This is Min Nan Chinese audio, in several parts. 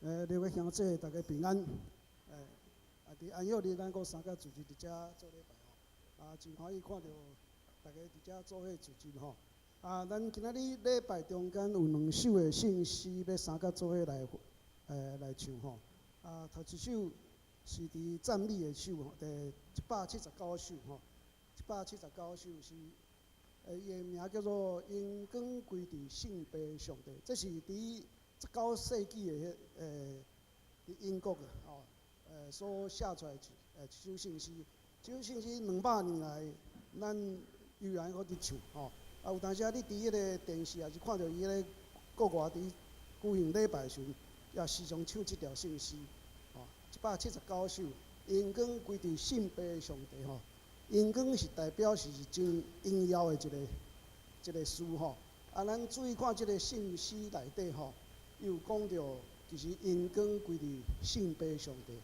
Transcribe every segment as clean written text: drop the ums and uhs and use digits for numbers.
六位兄姊，大家平安。伫安息日，咱閣三个聚集佇遮做禮拜吼。啊，真歡喜看著大家佇遮做伙聚集吼。啊，咱今仔日禮拜中間有兩首的聖詩欲三個做伙來唱吼。啊，頭一首是佇讚美的首吼，第179首吼。179首是，伊的名叫做《榮光歸佇聖父上帝》，這是佇19世紀的彼，佇英國的吼，所寫出來一首聖詩。這首聖詩200年來，咱依然閣佇唱吼。啊，有當時啊，你佇彼个電視抑是看著伊彼个國外佇舉行禮拜時陣，也時常唱這條聖詩。吼，179首，榮光歸佇聖父上帝吼。榮光是代表是真榮耀的一個詞吼。啊，咱注意看這個聖詩內底吼，伊有講著，其實榮光歸佇聖父上帝，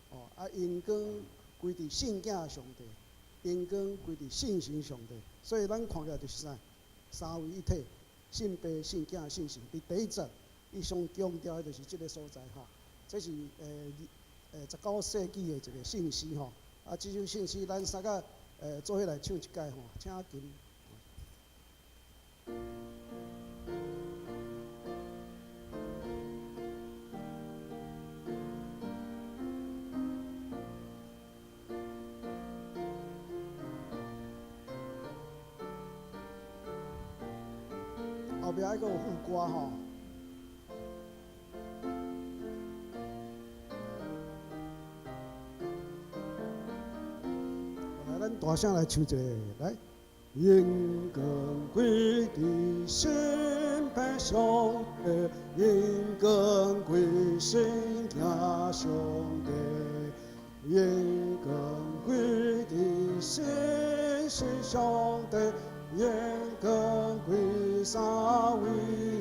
吼，啊，榮光歸佇聖囝上帝，榮光歸佇聖神上帝。所以咱看起來就是啥？三位一體，聖父、聖囝、聖神。佇第一節，伊上強調的就是這个所在吼。這是19世紀的一個聖詩吼。啊，這首聖詩咱三個做伙來唱一擺吼，請琴。後壁還閣有副歌吼。來，咱大聲來唱一個，來。榮光歸佇聖父上帝，榮光歸聖囝上帝，榮光歸佇聖神上帝，榮光歸三位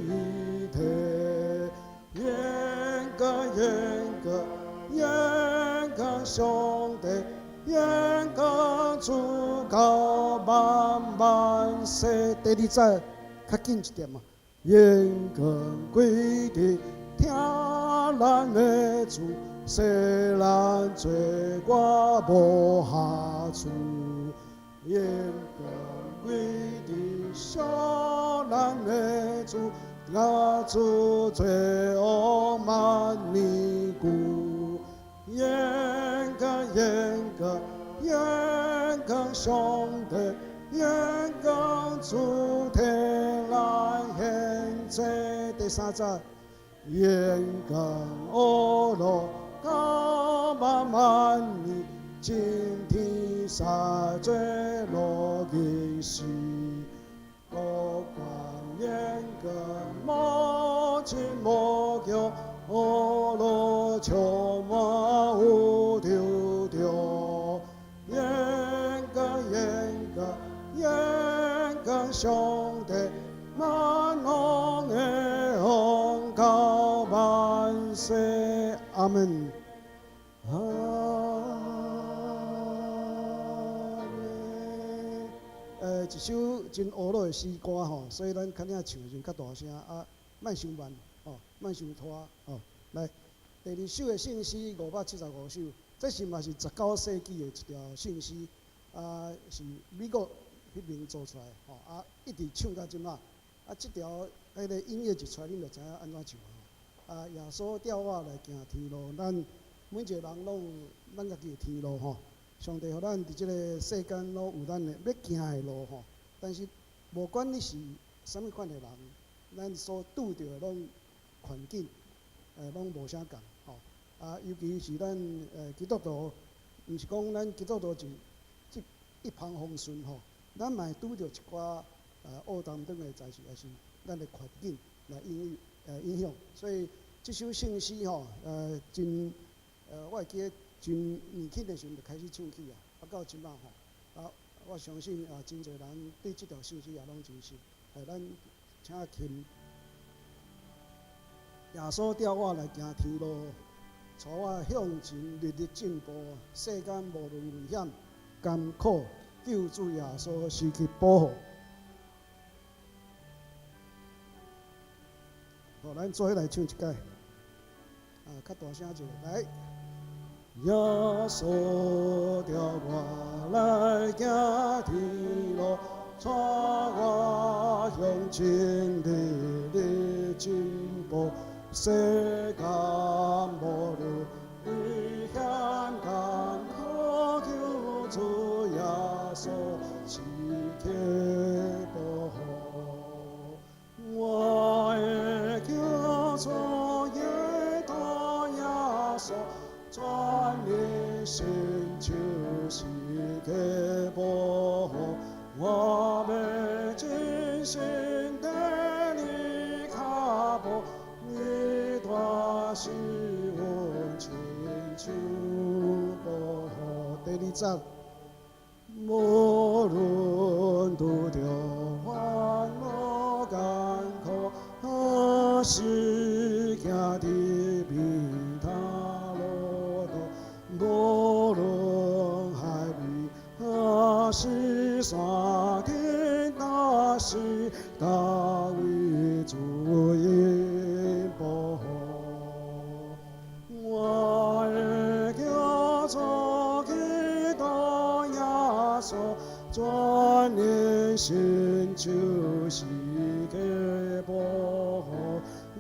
一體，榮光榮光榮光上帝，榮光主到萬萬世。第二節較緊一點嘛。榮光歸佇疼咱的主，赦咱罪過無瑕疵。榮光歸佇惜咱的主，我主罪惡萬年久。榮光榮光榮光上帝，榮光主替咱獻祭。第三節，榮光阿羅到萬萬年，今天三罪落日時，國光榮光無盡無窮，阿羅充滿有條條。榮光榮光榮光上帝，萬王的王到萬世，阿門。阿門。一首真古老的詩歌吼，所以咱較領唱的時陣較大聲啊，莫傷慢吼，莫傷拖吼。來，第二首的聖詩575首，這是嘛是19世紀的一條聖詩，啊是美國彼邊做出來的吼，啊一直唱到這馬。啊，這條彼个音樂一出來，恁就知影按怎唱吼。啊，耶穌帶我來行天路，咱每一個人攏有咱家己的天路吼。上帝予咱佇這个世間攏有咱的欲行的路吼。但是無管你是啥物款的人，咱所拄著的攏環境，攏無啥仝吼。啊，尤其是咱基督徒，毋是講咱基督徒就這一帆風順吼，咱嘛會拄著一寡烏當轉的代誌，抑是咱的環境來影響。所以這首聖詩吼，真我會記得真年輕的時陣就開始唱起啊，啊到這馬吼，啊我相信啊真濟人對這條聖詩也攏真熟。咱請琴，耶穌帶我來行天路，帶我向前日日進步。世間無論危險艱苦，救主耶穌時刻保護。好，咱做伙來唱一擺。啊，較大聲一下，來。耶穌帶我來行天路，帶我向真理的進步，世間無論危險艱苦，求主耶穌時刻保護。我的救主耶穌耶穌，轉臉伸手時刻保護。我欲真心綴你跤步，你大是阮親手保護。第二節，無論拄著煩惱艱苦，還是行佇迷他路途，無論海邊還是山頂，若是大衛主引保護。我的救主基督耶穌，轉臉伸手時刻保護。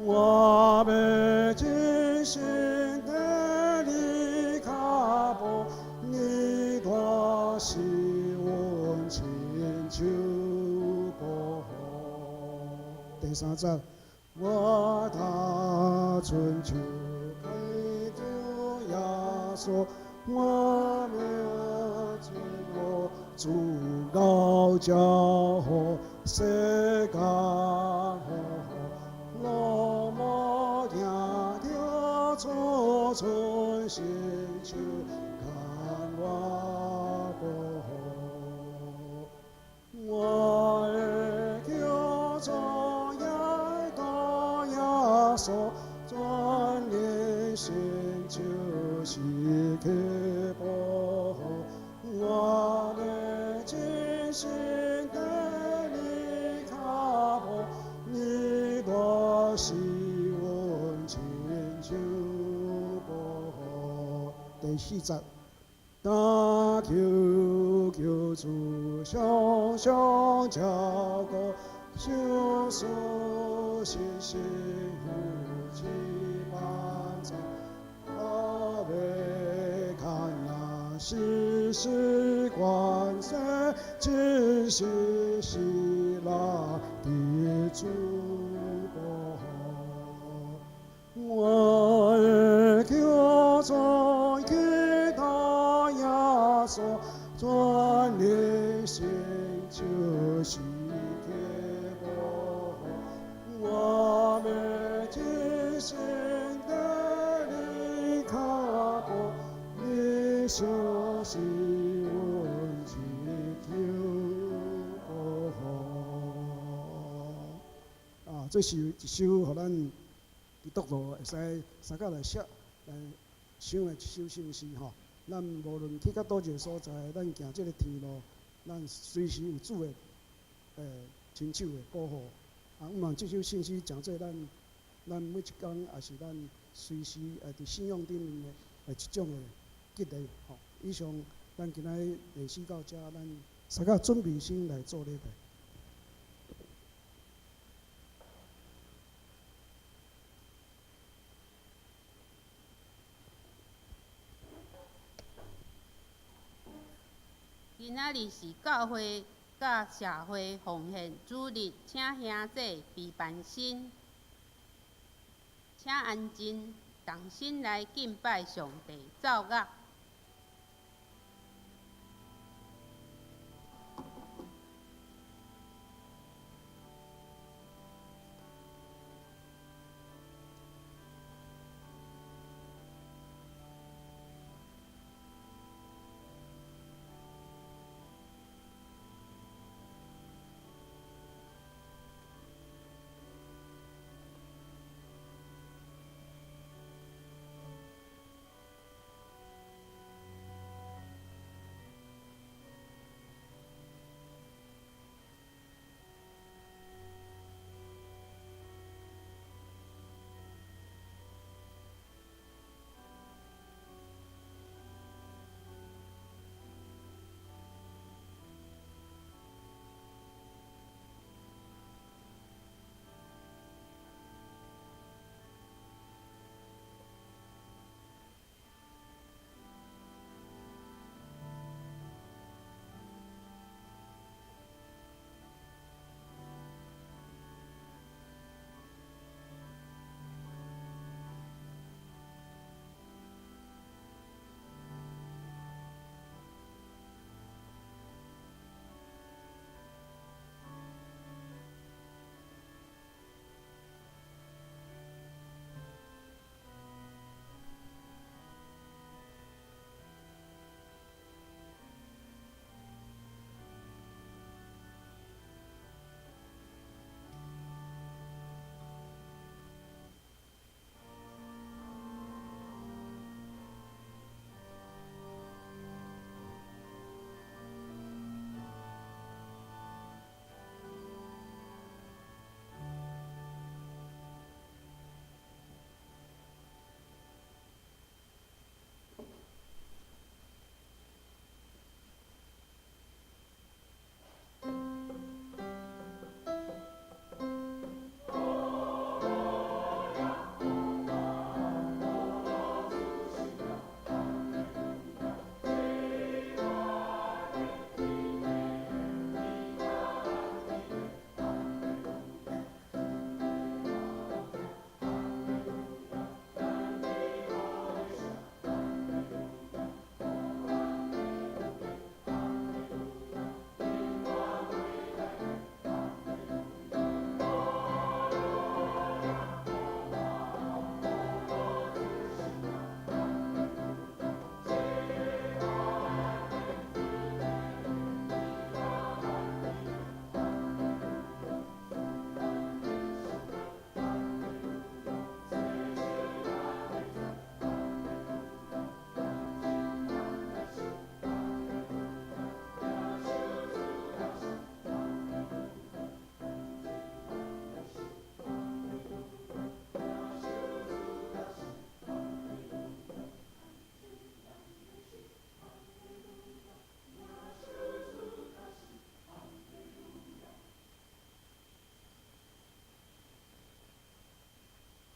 我欲真心綴你跤步，你大是阮親手保護。第三節，我踏春秋歸主耶穌，我命真我主高教護，世間好攏無驚著，處處伸手牽我保護。我的救主耶穌耶穌，轉臉伸手時刻保護。我欲真心綴你跤步，你大是阮親手保護。第四節，但求救主常常照顧，相思信心扶持幫助，阿欲看那時時關心，真是喜樂的主保護。我的救主基督耶穌，轉臉伸手時刻保護。我欲真心綴你跤步，你就是阮親手保護。啊，這是一首予咱基督徒會使相佮來寫來唱的一首聖詩吼。咱無論去到佗一個所在，咱行這个天路，咱隨時有主的親手的保護。啊，毋望這首聖詩成做咱咱每一工，也是咱隨時佇信仰頂面的一種的激勵吼。以上，咱今仔日禮事到遮，咱相佮準備先來做禮拜。今仔日是教會佮社會奉獻主日，請兄弟備辦心，請安靜，同心來敬拜上帝。奏樂。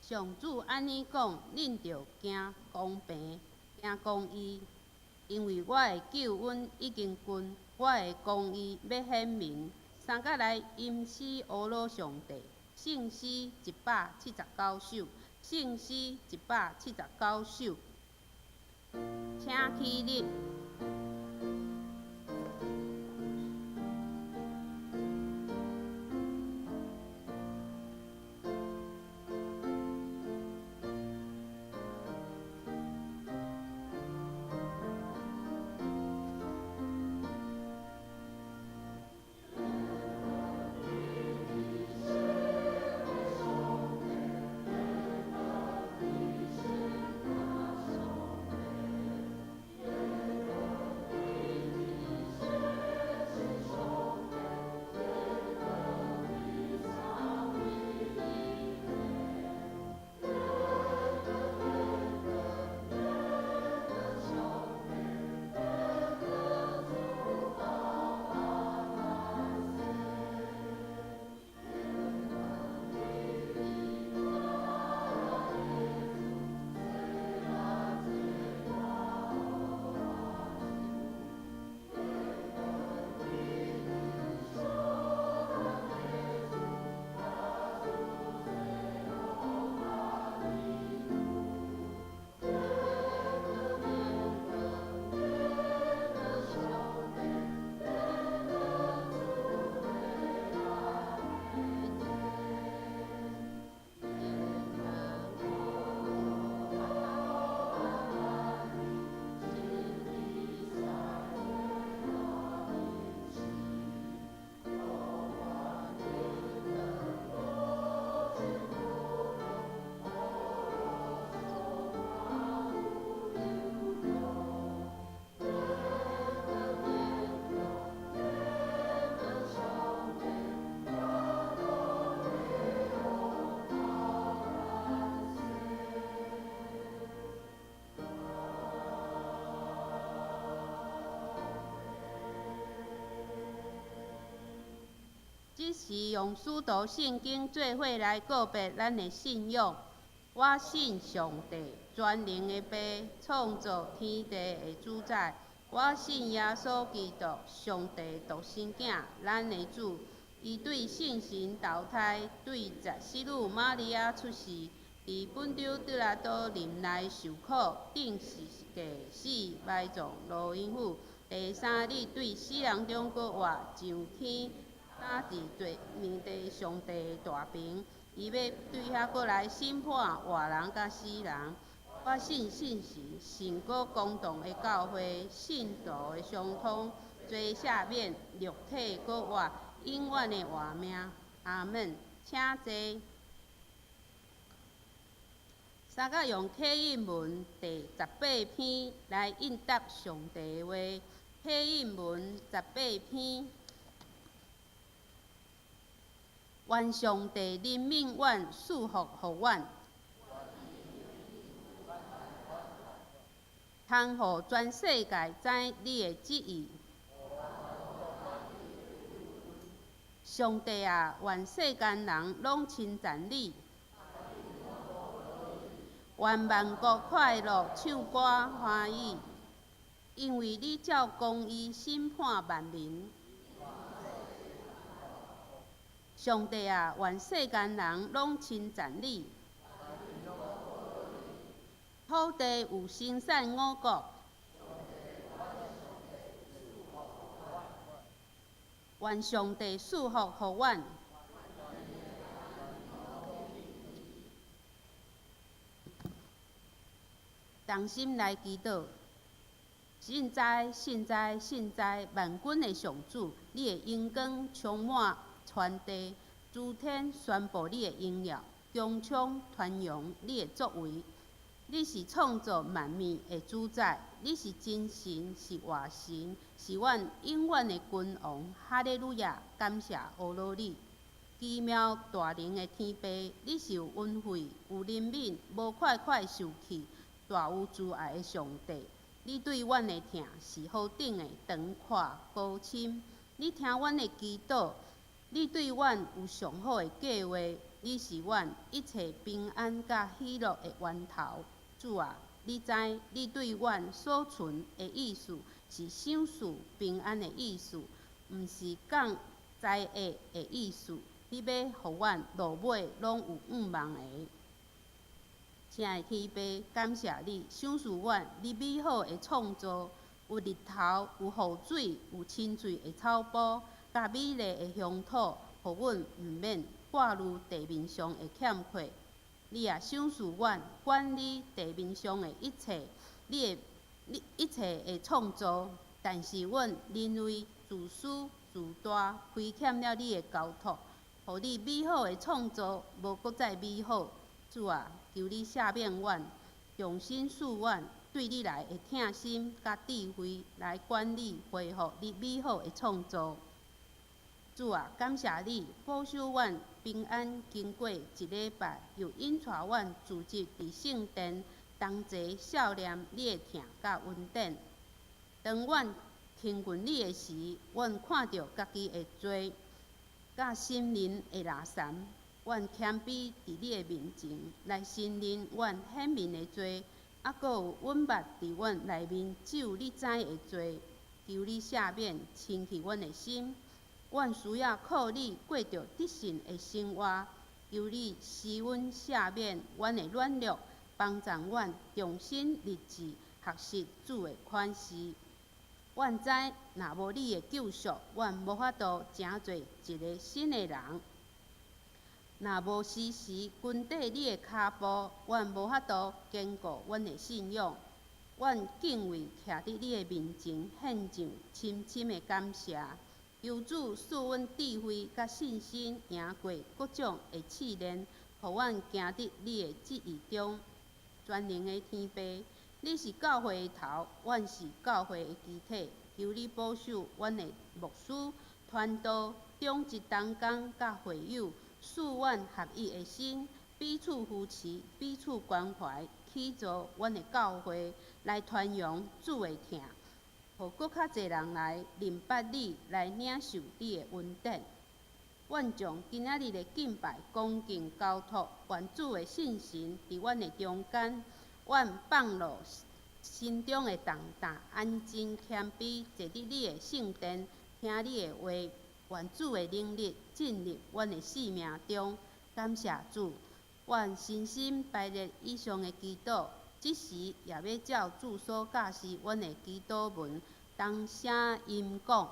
上主按呢講，恁著行公平、行公義，因為我的救恩已經近，我的公義欲顯明。三甲來吟詩呵咾上帝，聖詩179首，聖詩179首，請起立。這時用使徒信經做伙來告白咱的信仰。我信上帝，全能的父，創造天地的主宰。我信耶穌基督，上帝獨生囝，咱的主。伊對聖神投胎，對十四女瑪利亞出世，佇本丟彼拉多忍耐受苦，釘十字架死，埋葬落陰府。第三日對死人中閣活，上天。徛佇坐面佇上帝大爿，伊欲對遐閣來審判活人佮死人。我信聖神，聖膏公同的教會，聖徒的相通，罪赦免，肉體閣活，永遠的活命。阿門。請坐。三甲用啟應文第18篇來應答上帝的話。啟應文十八篇。願上帝憐憫阮，賜福予阮，通予全世界知你的旨意。上帝啊，願世間人攏稱讚你，願萬國快樂，唱歌歡喜，因為你照公義審判萬民。上帝啊，願世間人攏稱讚你。土地有生產五穀，願上帝賜福予阮。同心來祈禱，信哉，信哉，信哉！萬軍的上主，你的榮光充滿全地，諸天宣布你的榮耀，穹蒼傳揚你的作為。你是創造萬物的主宰，你是真神，是活神，是阮永遠的君王。哈利路亞，感謝呵咾你。奇妙大能的天父，你是有恩惠、有憐憫、無快快受氣、大有慈愛的上帝。你對阮的疼是何等的長闊高深！你聽阮的祈禱，你對阮有上好的計劃，你是阮一切平安佮喜樂的源頭。主啊，你知你對阮所存的意思是賞賜平安的意思，毋是降災厄的意思。你欲予阮落尾攏有向望的。親愛的天父，感謝你賞賜阮你美好的創造，有日頭，有雨水，有青翠的草埔，佮美麗的鄉土，予阮毋免掛慮地面上的欠缺。你也賞賜阮管理地面上的一切，你的你一切的創造。但是阮人為自私自大，虧欠了你的交託，予你美好的創造無閣再美好。主啊，求你赦免阮，重新賜阮對你來的疼心佮智慧，來管理恢復你美好的創造。主啊，感謝你保守阮平安經過一禮拜，又引帶阮主日佇聖殿同齊數念你的疼佮恩典。當阮親近你的時，阮看著家己的罪佮心靈的垃圾。阮謙卑佇你的面前來承認阮顯明的罪，猶閣有隱密佇阮內面只有你知的罪。求你赦免，清去阮的心。阮需要靠你過著得勝的生活。求你施阮赦免阮的軟弱，幫助阮重新立志學習主的款式。阮知若無你的救贖，阮無法度成做一个新的人。若無時時跟綴你的跤步，阮無法度堅固阮的信仰。阮敬畏徛佇你的面前，獻上深深的感謝。求主賜阮智慧佮信心，贏過各種的試煉，予阮行佇你的旨意中。全能的天父，你是教會的頭，阮是教會的肢體。求你保守阮的牧師、傳道、長執同工佮會友，賜阮合一的心，彼此扶持，彼此關懷，起造阮的教會，來傳揚主的疼，予閣較濟人來認捌你，來領受你的恩典。阮將今仔日的敬拜恭敬交託，願主的聖神佇阮的中間，阮放落心中的重擔，安靜謙卑坐佇你的聖殿，聽你的話。願主的能力進入阮的生命中。感謝主，阮深心排列以上的祈禱，這時也欲照主所教示阮的祈禱文，同聲吟講。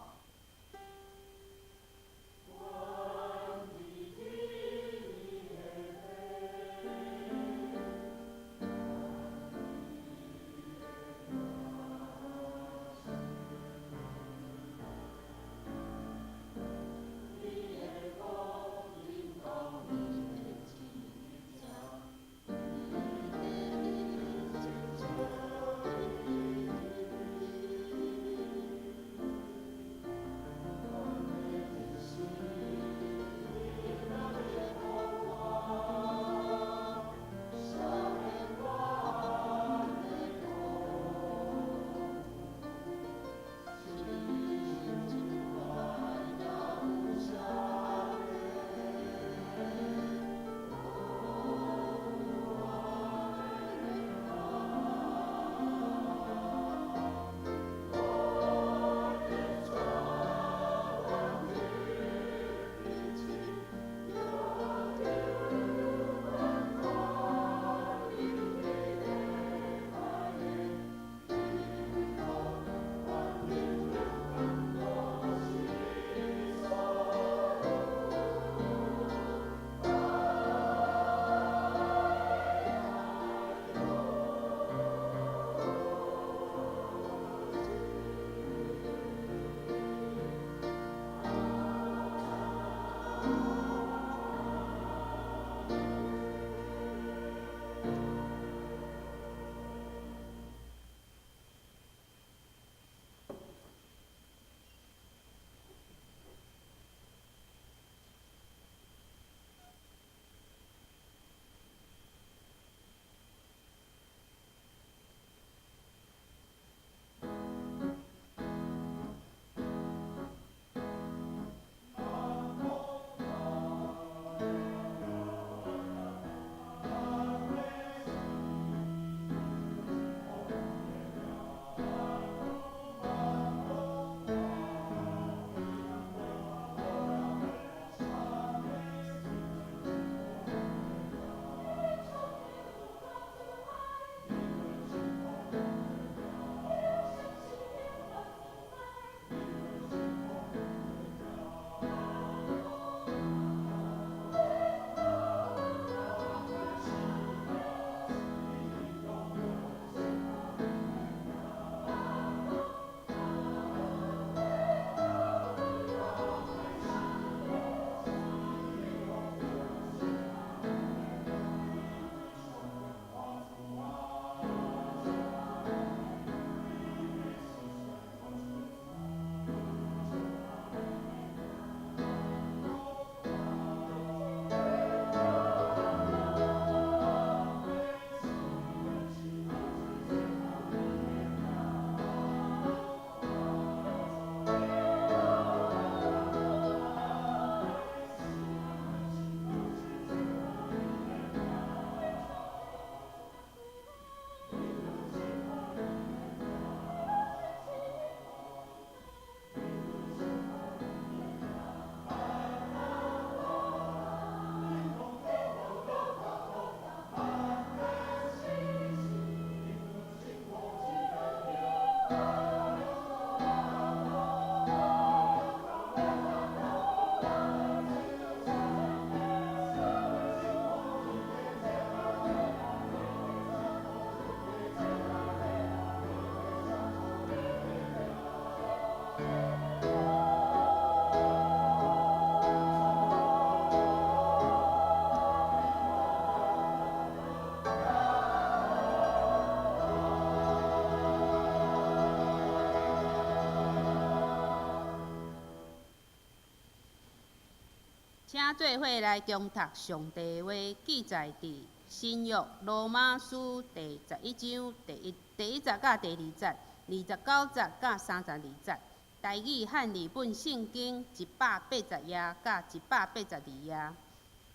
請做伙來恭讀上帝話，記載佇新約羅馬書第十一章第一節佮第二節、29節佮32節。台語漢字本聖經180頁佮182頁。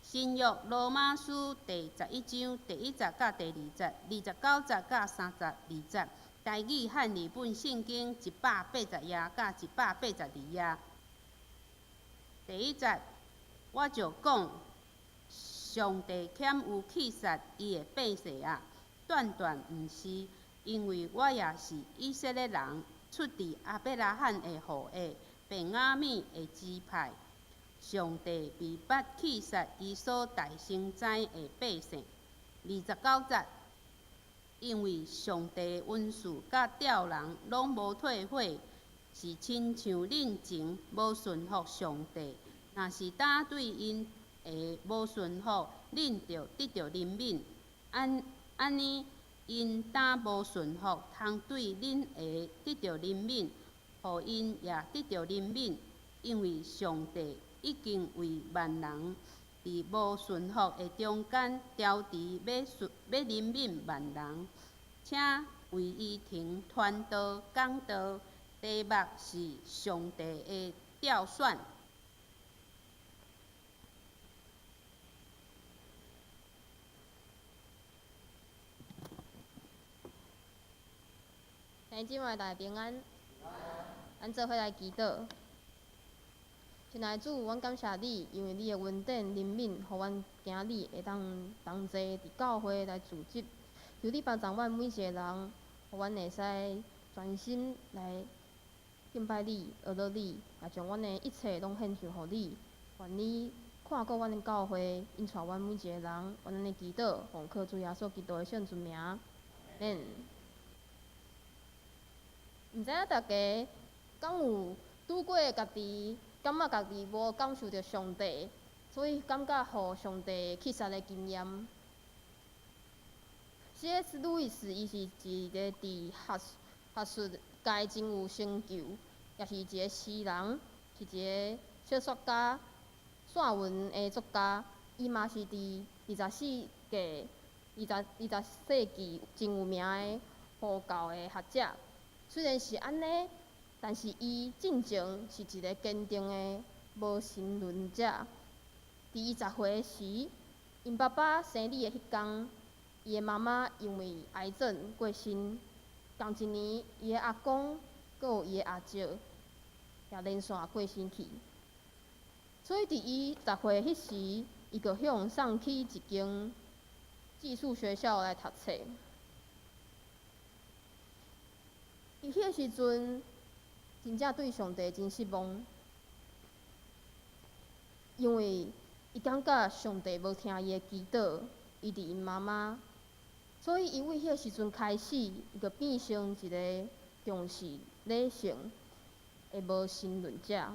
新約羅馬書第十一章第一節佮第二節、29節佮32節。台語漢字本聖經180頁佮182頁。第一節，我就講，上帝豈有棄殺伊的百姓啊？斷斷毋是，因為我也是以色列人，出自亞伯拉罕的後裔，便雅憫的支派。上帝未捌棄殺伊所代先知的百姓。29節，因為上帝恩賜佮召人攏無退悔，是親像恁前無順服上帝，若是當對𪜶的無順服，恁就得著憐憫。按呢，𪜶當無順服，通對恁的得著憐憫，予𪜶也得著憐憫，因為上帝已經為萬人佇無順服的中間，調治欲憐憫萬人。請為伊停傳道講道，題目是上帝的調選。兄弟姊妹大家平安，咱做伙來祈禱。親愛的主，阮感謝你，因為你的恩典憐憫，予阮今日會當同齊佇教會來聚集。求你幫助阮每一個人，予阮會使專心來敬拜你、學樂你，也將阮的一切攏獻上予你。願你看顧阮的教會，引帶阮每一個人，阮按呢祈禱，奉靠主耶穌基督的聖尊名，阿們。毋知影大家敢有拄過家己感覺家己無感受著上帝，所以感覺予上帝棄殺的經驗。C.S. 路易斯伊是一個佇學術界真有成就，也是一個詩人，是一個小說家、散文的作家。伊嘛是佇20世紀真有名的佛教的學者。雖然是按呢，但是伊進前是一個堅定的無神論者。佇伊10歲時，𪜶爸爸生日的彼工，伊的媽媽因為癌症過身。仝一年，伊的阿公閣有伊的阿叔也連續過身去。所以佇伊10歲彼時，伊就予人送去一間寄宿學校來讀冊。伊彼個時陣，真正對上帝真失望，因為伊感覺上帝無聽伊的祈禱，伊佇𪜶媽媽，所以伊為彼個時陣開始，伊就變成一個重視理性的無神論者。佇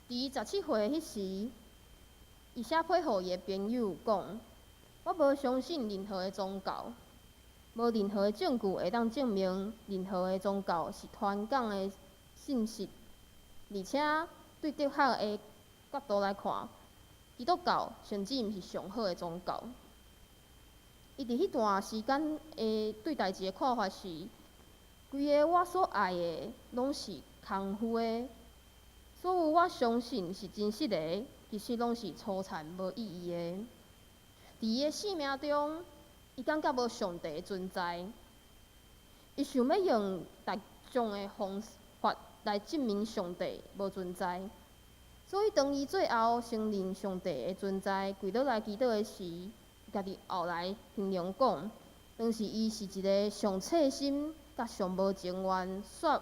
伊17歲彼時，伊寫批予伊的朋友講：我無相信任何的宗教。無任何的證據會當證明任何的宗教是傳講的信息，而且對哲學的角度來看，基督教甚至毋是上好的宗教。伊佇彼段時間的對代誌的看法是：規个我所愛的攏是空虛的，所有我相信是真實的，其實攏是粗殘無意義的。佇伊的生命中，伊感覺無上帝的存在，伊想欲用各種的方法來證明上帝無存在。所以當伊最後承認上帝的存在，跪落來祈禱的時，伊家己後來形容講，當時伊是一個上細心、佮上無情願、煞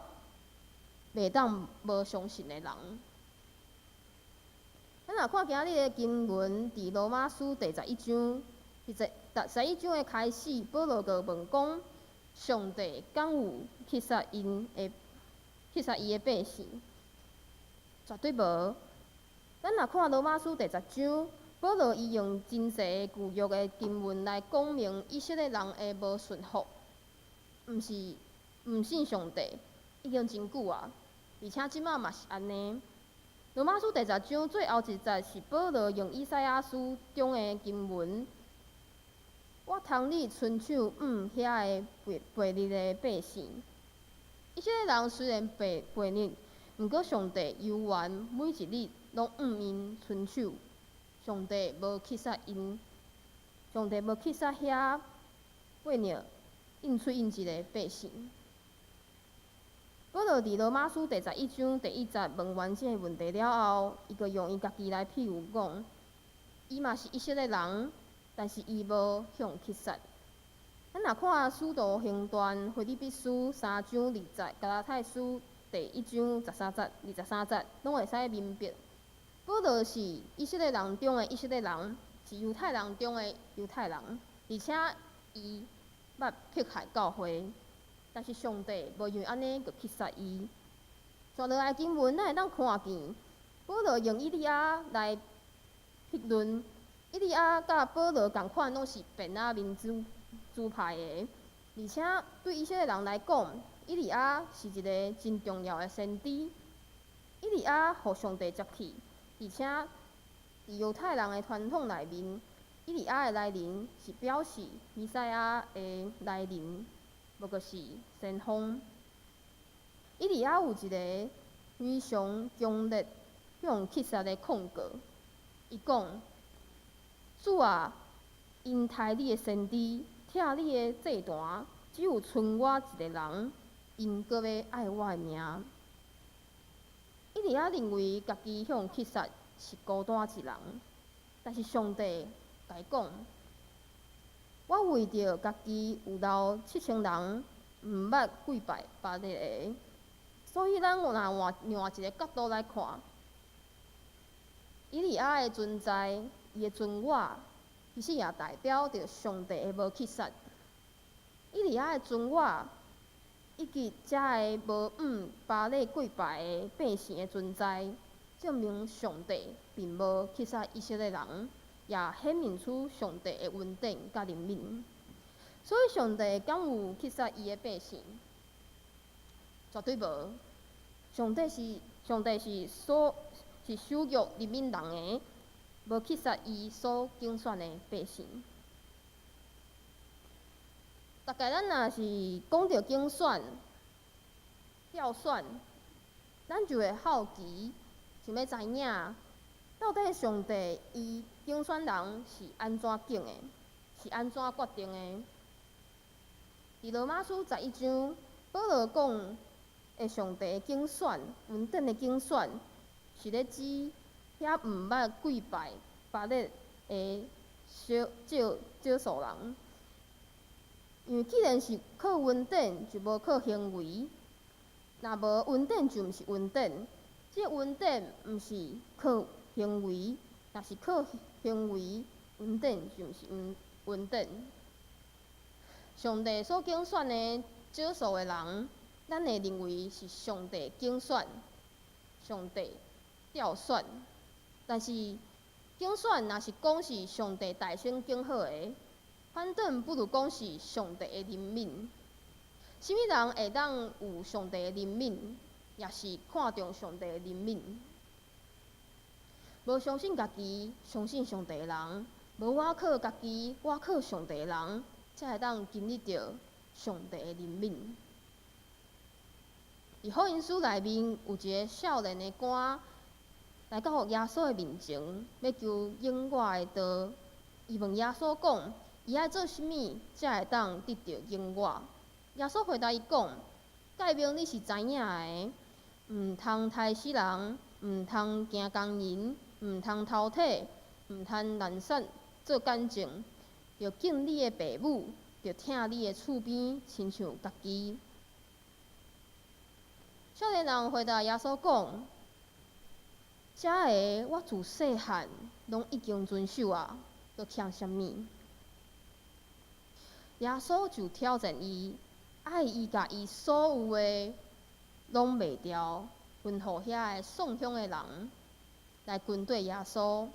袂當無相信的人。咱若看今日的經文，佇羅馬書第十一章。佇十一章的開始，保羅就問講：上帝敢有棄殺伊的百姓？絕對無。咱若看羅馬書第十章，保羅伊用真濟舊約的經文來講明以色列人的無順服，毋是毋信上帝，已經真久啊，而且這馬嘛是按呢。羅馬書第十章最後一節是保羅用以賽亞書中的經文：我通你伸手向遐个悖逆的百姓。以色列人雖然悖逆，毋過上帝猶原每一日攏向𪜶伸手。上帝無去殺𪜶，上帝無去殺遐悖逆應喙應舌的百姓。保羅佇羅馬書第11章第1節問完這个問題了後，伊閣用伊家己來譬喻講，伊嘛是以色列人，但是伊無予人去殺。咱若看《使徒行傳》腓立比書3章2節，加拉太書第1章13節、23節，攏會使明白。保羅是以色列人中的以色列人，是猶太人中的猶太人，而且伊捌迫害教會，但是上帝無因為按呢就去殺伊。紲落來經文，咱會當看見保羅用以利亞來評論，以利亞佮保羅仝款，攏是便雅憫支派的，而且對以色列人來講，以利亞是一个真重要的先知。以利亞予上帝接去，而且佇猶太人的傳統內面，以利亞的來臨是表示彌賽亞的來臨，無就是先鋒。以利亞有一个非常強烈、予人去殺的控告，伊講：主啊，𪜶刣你的先知，拆你的祭壇，只有賰我一个人，𪜶閣欲愛我的命。以利亞認為家己予人去殺是孤單一人，但是上帝共伊講：我為著家己有留7000人毋捌跪拜巴力的，所以咱若換另外一个角度來看，以利亞的存在，伊的存我，其實也代表著上帝的無去殺。以利亞的存我，以及遮个無向巴力跪拜的百姓的存在，證明上帝並無去殺以色列人，也顯明出上帝的恩典佮憐憫。所以上帝敢有去殺伊的百姓？絕對無。上帝是守約憐憫人的，無去殺伊所揀選的百姓。逐擺咱若是講著揀選、票選，咱就會好奇，想欲知影，到底上帝伊揀選人是按怎揀的，是按怎決定的？佇羅馬書十一章，保羅講的上帝的揀選、恩典的揀選，是咧指遐毋捌跪拜巴力的少少少數人。因為既然是靠恩典，就無靠行為。若無恩典，就毋是恩典。這個恩典毋是靠行為，若是靠行為，恩典就毋是恩典。上帝所揀選的少數的人，咱會認為是上帝揀選、上帝調選。但是揀選若是講是上帝代先揀好的，反轉不如講是上帝的憐憫。啥物人會當有上帝的憐憫，也是看重上帝的憐憫。無相信家己，相信上帝的人；無倚靠家己，倚靠上帝的人，才會當經歷著上帝的憐憫。佇福音書內面有一个少年的官來到耶穌的面前，欲求永活的道。伊問耶穌講：伊愛做啥物才會當得著永活？耶穌回答伊講：誡命你是知影的，毋通刣死人，毋通行姦淫，毋通偷提，毋通濫殺做見證，著敬你的爸母，著疼你的厝邊，親像家己。少年人回答耶穌講：遮个我自細漢攏已經遵守啊，閣欠啥物？耶穌就挑戰伊，愛伊共伊所有的攏賣掉，分予遐个送饗的人來跟綴耶穌。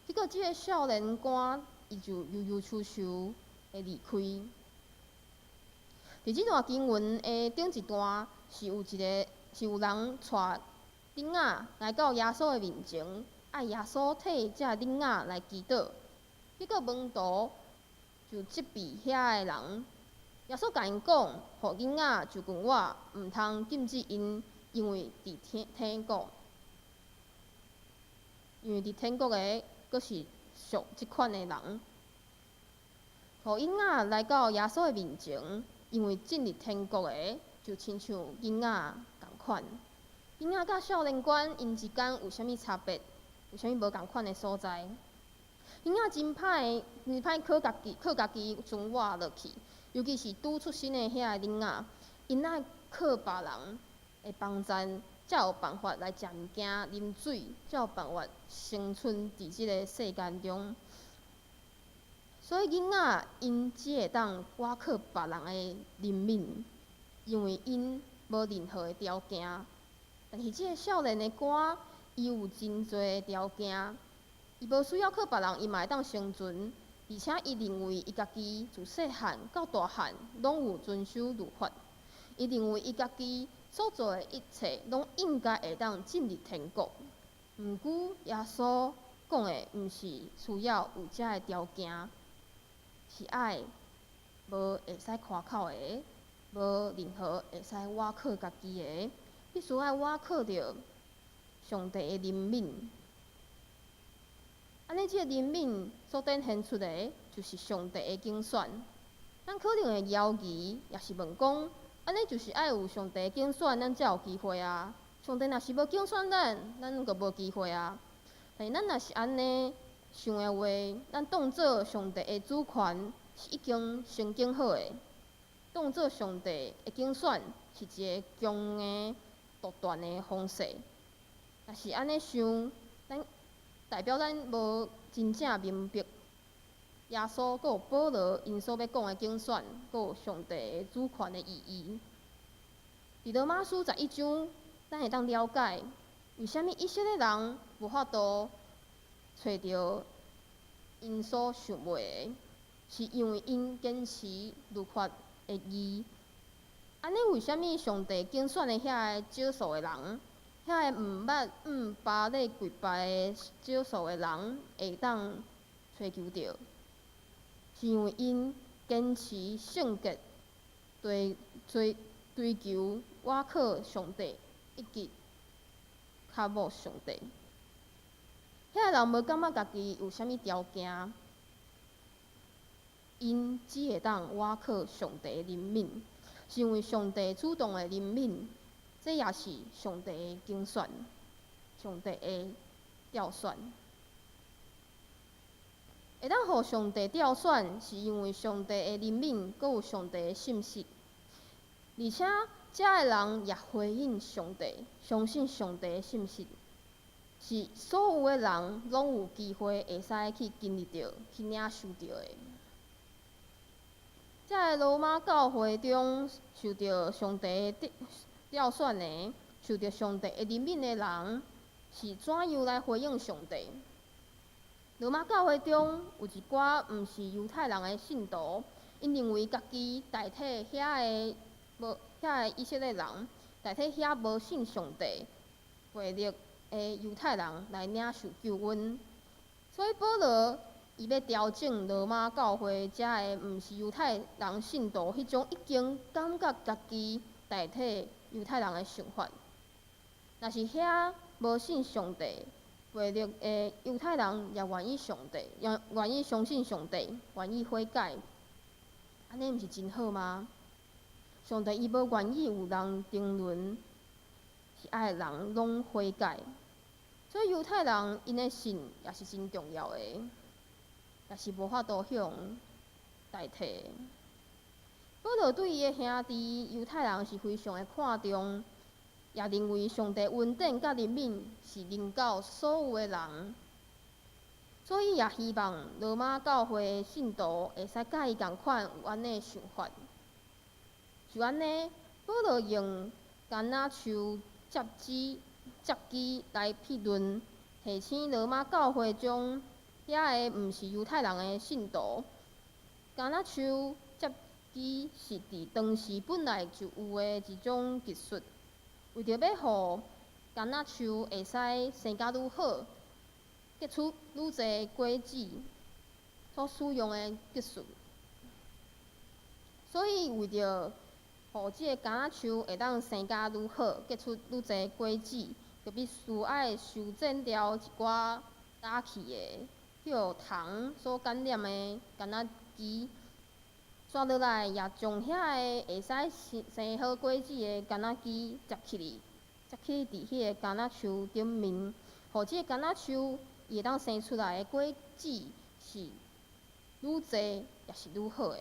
結果，這个少年官伊就憂憂愁愁的離開。佇這段經文的頂一段，是有一个是有人帶囡仔來到耶穌的面前，愛耶穌替這囡仔來祈禱。結果門徒就責備遐个人。耶穌共𪜶講，予囡仔就近我，毋通禁止𪜶，因為佇天國的，閣是屬這款的人。予囡仔來到耶穌的面前，因為進入天國的就親像囡仔仝款。囡仔佮少年官𪜶之間有啥物差別？有啥物無仝款的所在？囡仔真歹，真歹靠家己，靠家己存活落去。尤其是拄出生的遐个囡仔，𪜶愛靠別人的幫贊，才有辦法來食物件、啉水，才有辦法生存佇這个世間中。所以囡仔𪜶只會當倚靠別人的憐憫，因為𪜶無任何的條件。但是這个少年的官，伊有真濟的條件，伊無需要靠別人，伊嘛會當生存。而且伊認為伊家己自細漢到大漢，攏有遵守律法。伊認為伊家己所做的一切，攏應該會當進入天國。毋過耶穌講的，毋是需要有遮个條件，是愛無會使誇口的，無任何會使倚靠家己的，必須愛倚靠著上帝的憐憫。按呢，這个憐憫所展現出的，就是上帝的揀選。咱可能會猶疑，抑是問講，按呢就是愛有上帝揀選，咱才有機會啊。上帝若是無揀選咱，咱就無機會啊。但是咱若是按呢想的話，咱當做上帝的主權是已經先揀好的，當做上帝的揀選是一個強硬獨斷的方式。若是按呢想，咱代表咱無真正明白耶穌閣有保羅𪜶所欲講的揀選，閣有上帝的主權的意義。佇羅馬書11章，咱會當了解為啥物以色列人無法度揣著𪜶所想欲的，是因為𪜶堅持律法的義。按呢，為啥物上帝揀選的遐个少數的人，遐个毋捌向巴力跪拜的少數的人會當揣求著？是因為𪜶堅持聖潔，追追追求倚靠上帝，以及渴慕上帝。遐个人無感覺家己有啥物條件，𪜶只會當倚靠上帝的憐憫，是因為上帝主動的憐憫，這也是上帝的揀選，上帝的調選。會當予上帝調選，是因為上帝的憐憫，閣有上帝的信實。而且，遮个人也回應上帝，相信上帝的信實，是所有的人攏有機會會使去經歷著、去領受著的。遮个羅馬教會中受著上帝的調選的、受著上帝的憐憫的人，是怎樣來回應上帝？羅馬教會中有一寡毋是猶太人的信徒，𪜶認為家己代替遐個無遐個以色列人，代替遐無信上帝權力的猶太人來領受救恩。所以保羅伊欲調整羅馬教會遮个毋是猶太人信徒彼種已經感覺家己代替猶太人的想法。若是遐無信上帝權力的猶太人也願意上帝，也願意相信上帝，願意悔改，按呢毋是真好嗎？上帝伊無願意有人沉淪，是愛人攏悔改。所以猶太人𪜶的信也是真重要的，也是無法度予人代替的。保羅對伊的兄弟猶太人是非常的看重，也認為上帝恩典佮憐憫是臨到所有的人，所以也希望羅馬教會的信徒會使佮伊仝款有按呢想法。就按呢，保羅用橄欖樹接枝接枝來譬論，提醒羅馬教會中遐個毋是猶太人的信徒，橄欖樹接枝是佇當時本來就有的一種技術，為著欲予柑仔樹會使生甲愈好，結出愈濟果子，所使用的技術。所以為著予這个柑仔樹會當生甲愈好，結出愈濟果子，就必須愛修剪掉一寡早去的、予蟲所感染的柑仔枝。煞落來也將遐个會使生生好果子的柑仔枝摘起去，摘去佇彼个柑仔樹頂面，予這个柑仔樹伊會當生出來的果子是愈濟，也是愈好的。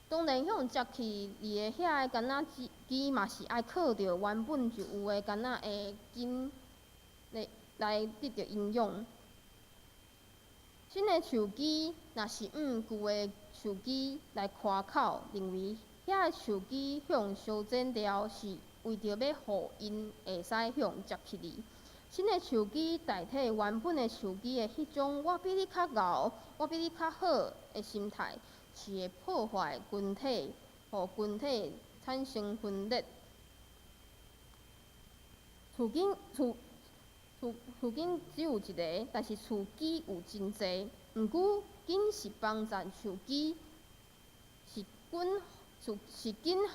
當然，予人摘去佇个遐个柑仔枝枝嘛是愛靠著原本就有的柑仔的根來來得著營養。新的樹枝若是按舊的樹枝來誇口，認為遐个樹枝予人修剪掉是為著欲予𪜶會使予人摘去哩。新的樹枝代替原本的樹枝的彼種我比你較𠢕，我比你較好的心態，是會破壞群體，予群體產生分裂。樹根樹樹樹根只有一个，但是樹枝有真濟。毋過根是幫助樹枝，是根樹是根予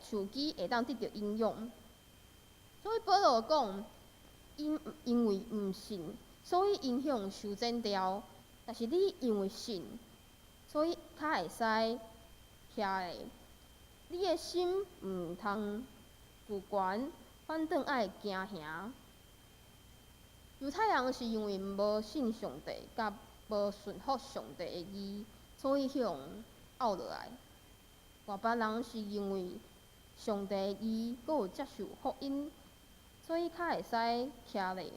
樹枝會當得著營養。所以保羅講，𪜶因為毋信，所以𪜶予人修剪掉。但是你因為信，所以較會使徛咧。你的心毋通自懸，反轉愛堅強。猶太人是因為無信上帝，佮無順服上帝的義，所以予人漚落來。外邦人是因為上帝的義，閣有接受福音，所以較會使徛咧。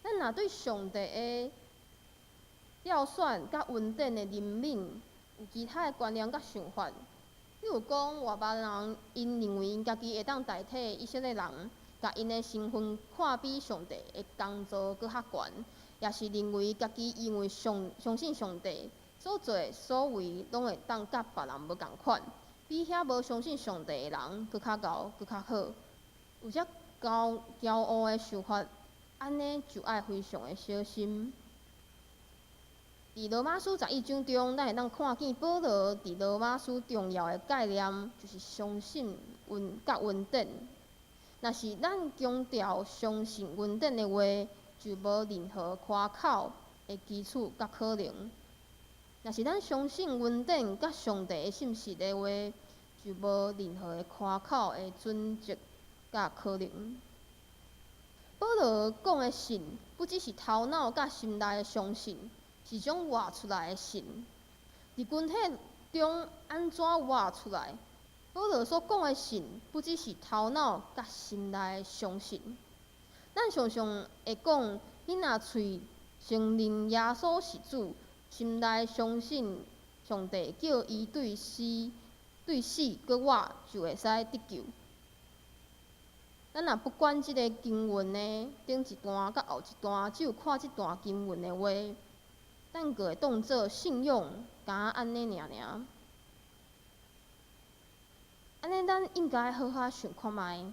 咱若對上帝的調選佮恩典的憐憫有其他的觀念佮想法，比如講外邦人𪜶認為𪜶家己會當代替以色列人，共𪜶的身份看比上帝的工作閣較懸，抑是認為家己因為相相信上帝所做的所為攏會當佮別人無仝款，比遐無相信上帝的人閣較𠢕、閣較好。有遮驕驕傲的想法，按呢就愛非常的小心。佇羅馬書11章中，咱會當看見保羅佇羅馬書重要的概念，就是相信恩佮恩典。若是咱強調相信恩典的話，就無任何誇口的基礎佮可能。若是咱相信恩典佮上帝的信實的話，就無任何的誇口的準則佮可能。保羅講的信，不只是頭腦佮心內的相信，是種活出來的信。佇群體中按怎活出來？保羅所講的信，不只是頭腦佮心內的相信。咱常常會講，你若喙承認耶穌是主，心內相信上帝叫伊對死對死閣活，就會使得救。咱若不管這个經文的頂一段佮後一段，只有看這段經文的話，咱閣會當做信仰，敢若按呢爾爾。按呢，咱應該好好想看覓。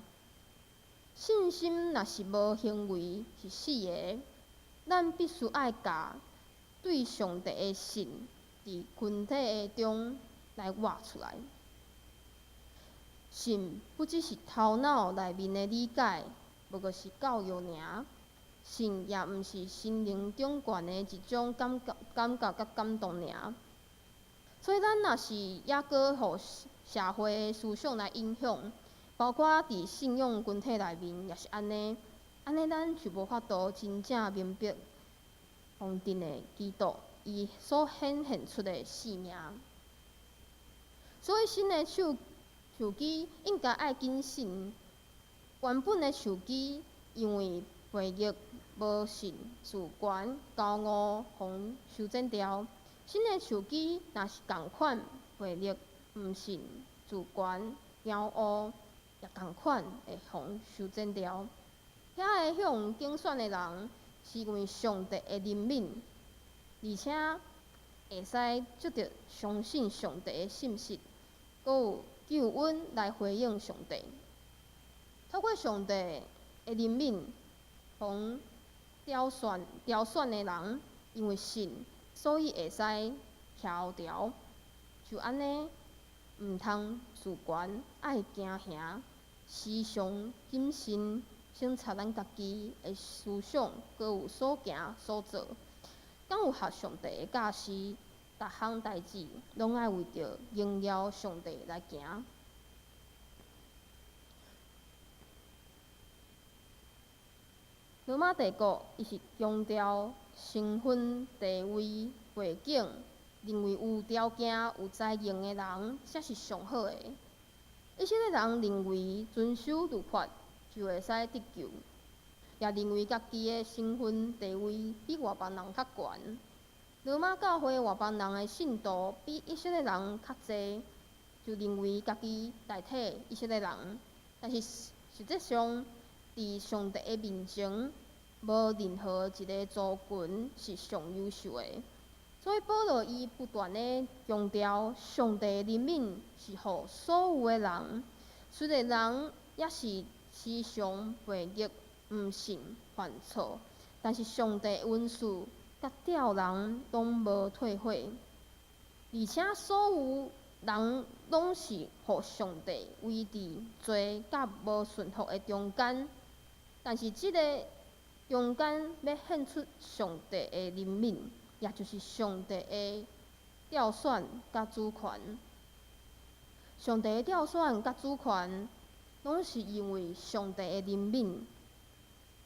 信心若是無行為是死的，咱必須愛共對上帝的信，佇群體的中來活出來。信不只是頭腦內面的理解，無過是教育爾。信也毋是心靈中懸的一種感覺、感覺佮感動爾。所以，咱若是猶閣予社會的思想來影響，包括佇信仰群體內面也是按呢，按呢咱就無法度真正明白豐盛的基督伊所顯現出的生命。所以，新的樹樹枝應該愛謹慎。原本的樹枝因為悖逆、無信、自懸、驕傲，予修剪掉。新的樹枝若是仝款悖逆、毋信、自懸、驕傲，也仝款會予修剪掉。遐个予人揀選的人，是因為上帝的憐憫，而且會使藉著相信上帝的信實，閣有救恩來回應上帝。透過上帝的怜悯，予挑选挑选的人，因為信，所以會使徛牢。就按呢，毋通自懸，愛驚嚇，時常謹慎省察咱家己的思想，閣有所行所做，敢有合上帝的教示？逐項代誌攏愛為著榮耀上帝來行。羅馬帝國伊是強調身份、地位、背景，認為有條件、有才能的人才是上好的。一些人認為遵守律法就會使得救，也認為家己的身份地位比外邦人較懸。羅馬教會外邦人的信徒比以色列人較濟，就認為家己代替以色列人，但是實際上，佇上帝的面前，無任何一个族群是上優秀的。所以保羅伊不斷的強調，上帝的憐憫是予所有的人，雖然人猶是時常悖逆、毋信、犯錯，但是上帝的恩賜佮召人攏無退悔，而且所有人攏是予上帝維佇罪佮無順服的中間，但是這个中間欲顯出上帝的憐憫，也就是上帝的調選佮主權。上帝的調選佮主權，攏是因為上帝的憐憫。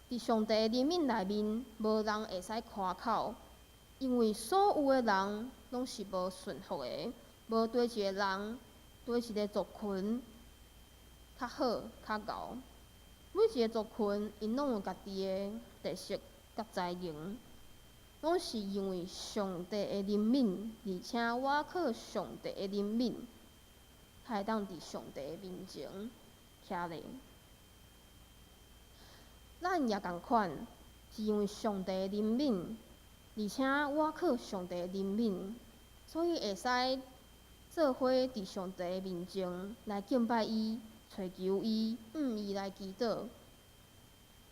佇上帝的憐憫內面，無人會使誇口，因為所有的人攏是無順服的，無佗一個人，佗一個族群較好較𠢕。每一個族群，𪜶攏有家己的特色佮才能，攏是因為上帝的憐憫，而且倚靠上帝的憐憫，才會當佇上帝的面前徛咧。咱也仝款，是因為上帝的憐憫，而且倚靠上帝的憐憫，所以會使做伙佇上帝的面前來敬拜伊、揣求伊、向伊來祈禱，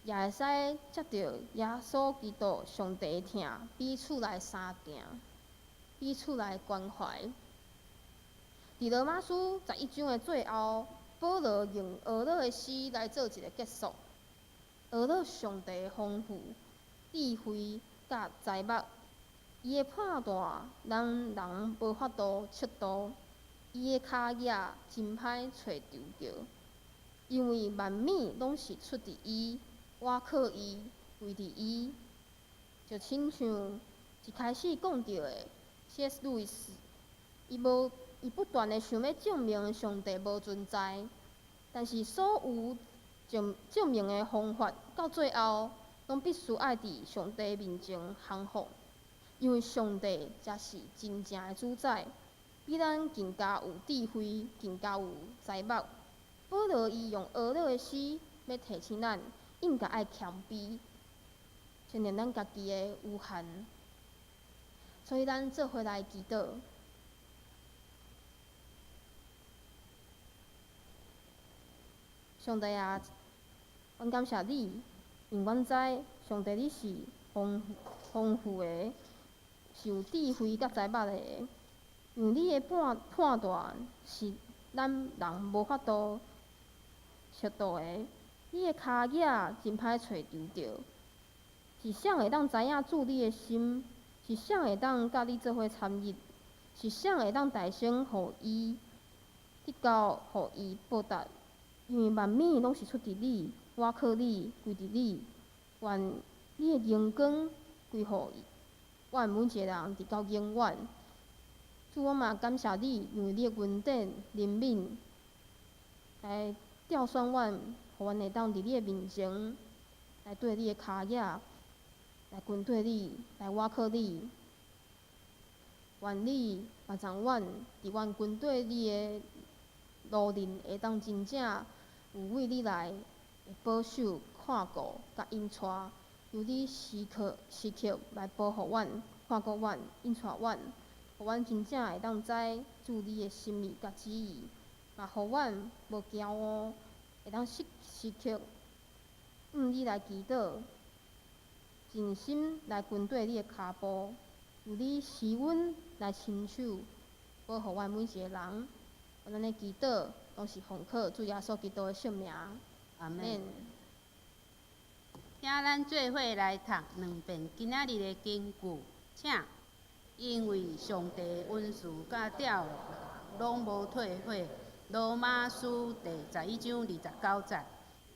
也會使藉著耶穌基督上帝的疼，彼此來相疼，彼此來關懷。佇羅馬書11章的最後，保羅用呵咾的詩來做一个結束。呵咾上帝的豐富、智慧佮知目，伊的判斷，咱人無法度測度；伊的跤跡真歹揣著著，因為萬物攏是出佇伊，倚靠伊，歸佇伊。就親像一開始講著的，C.S. 路易斯，伊無伊不斷的想欲證明上帝無存在，但是所有證證明的方法，到最後，攏必須愛佇上帝面前降服，因為上帝才是真正的主宰，比咱更加有智慧，更加有知目。保羅伊用呵咾的詩，欲提醒咱應該愛謙卑，承認咱家己的有限。所以咱做伙來祈禱。上帝啊，阮感謝你，因為阮知上帝你是豐豐富的，是有智慧佮知目的。因為你的判判斷是咱人無法度測度的，你的跤跡真歹揣著著。是誰會當知影主你的心？是誰會當佮你做伙參與？是誰會當代先予伊得到，予伊報答？因為萬物攏是出佇你，倚靠你，歸佇你。願你的榮光歸予阮每一个人，直到永遠。主，我嘛感謝你，因為你的恩典、憐憫，來調選阮，予阮會當佇你的面前，來綴你的跤跡，來跟綴你，來倚靠你。願你嘛讓阮佇阮跟綴你的路面，會當真正有為你來的保守、看顧佮引帶，求你時刻時刻來保護阮、看顧阮、引帶阮，予阮真正會當知主你的心意佮旨意，嘛予阮無驕傲，會當時時刻向你來祈禱，盡心來跟綴你的跤步，求你施阮來親手保護阮每一个人。咱的祈禱攏是奉靠主耶穌基督的聖名。阿們。請咱做伙來讀兩遍今仔日的經句，請。因為上帝恩慈佮疼攏無退悔。羅馬書第11章29節。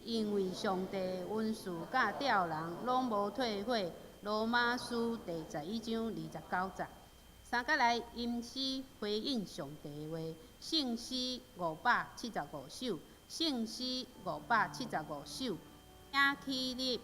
因為上帝恩慈佮疼人攏無退悔。羅馬書第11章29節。三角來吟詩回應上帝的話，聖詩575首，聖詩575首，請起立。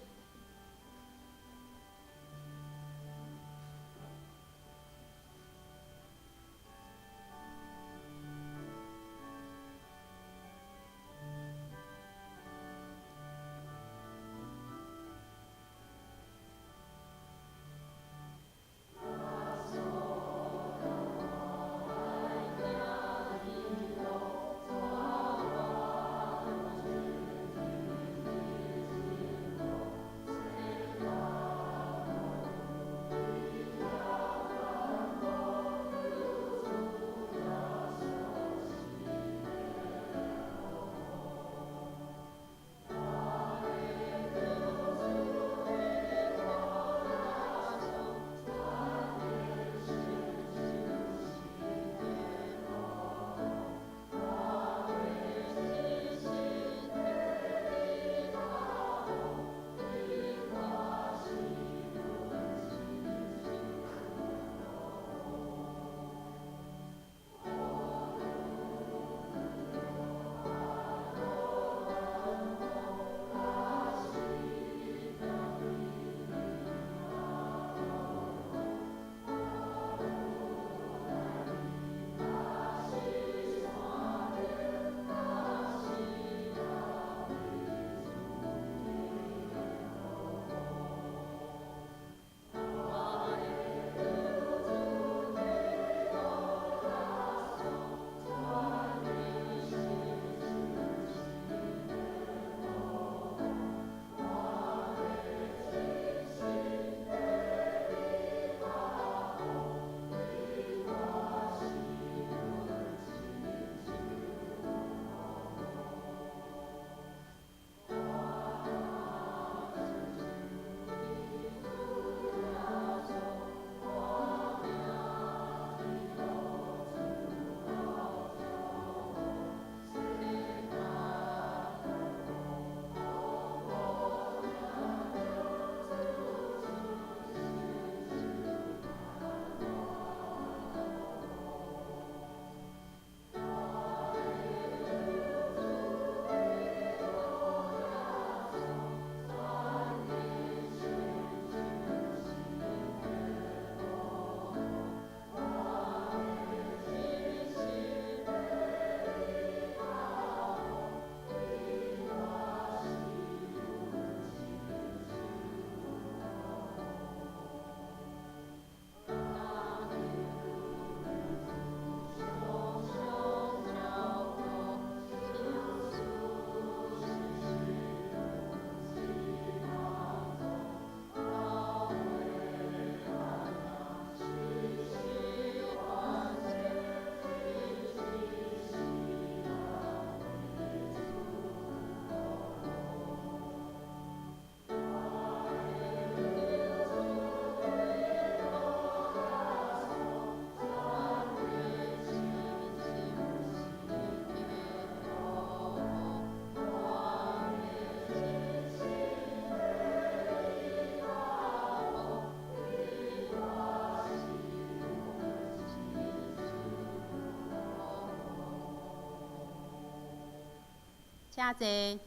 請坐。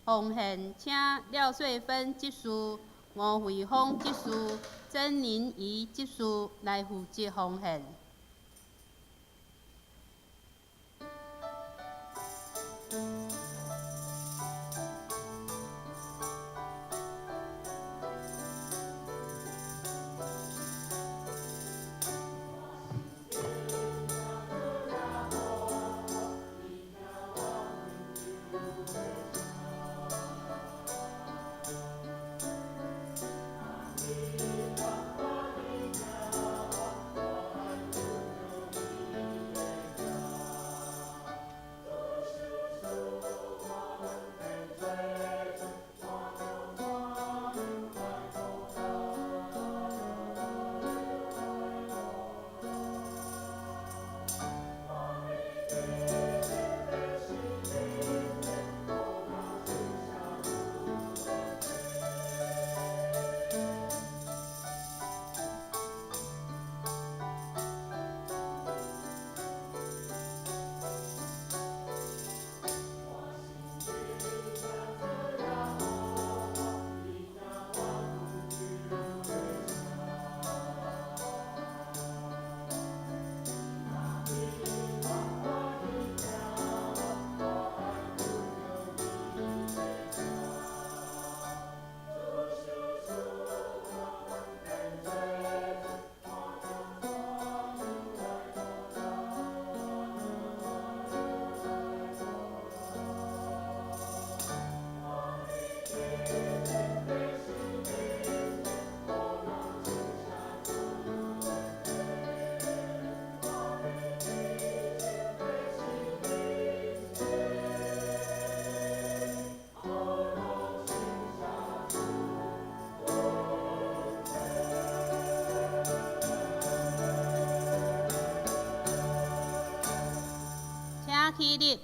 奉獻，請廖穗芬執事、吳惠芳執事、曾玲儀執事來負責奉獻。請起立。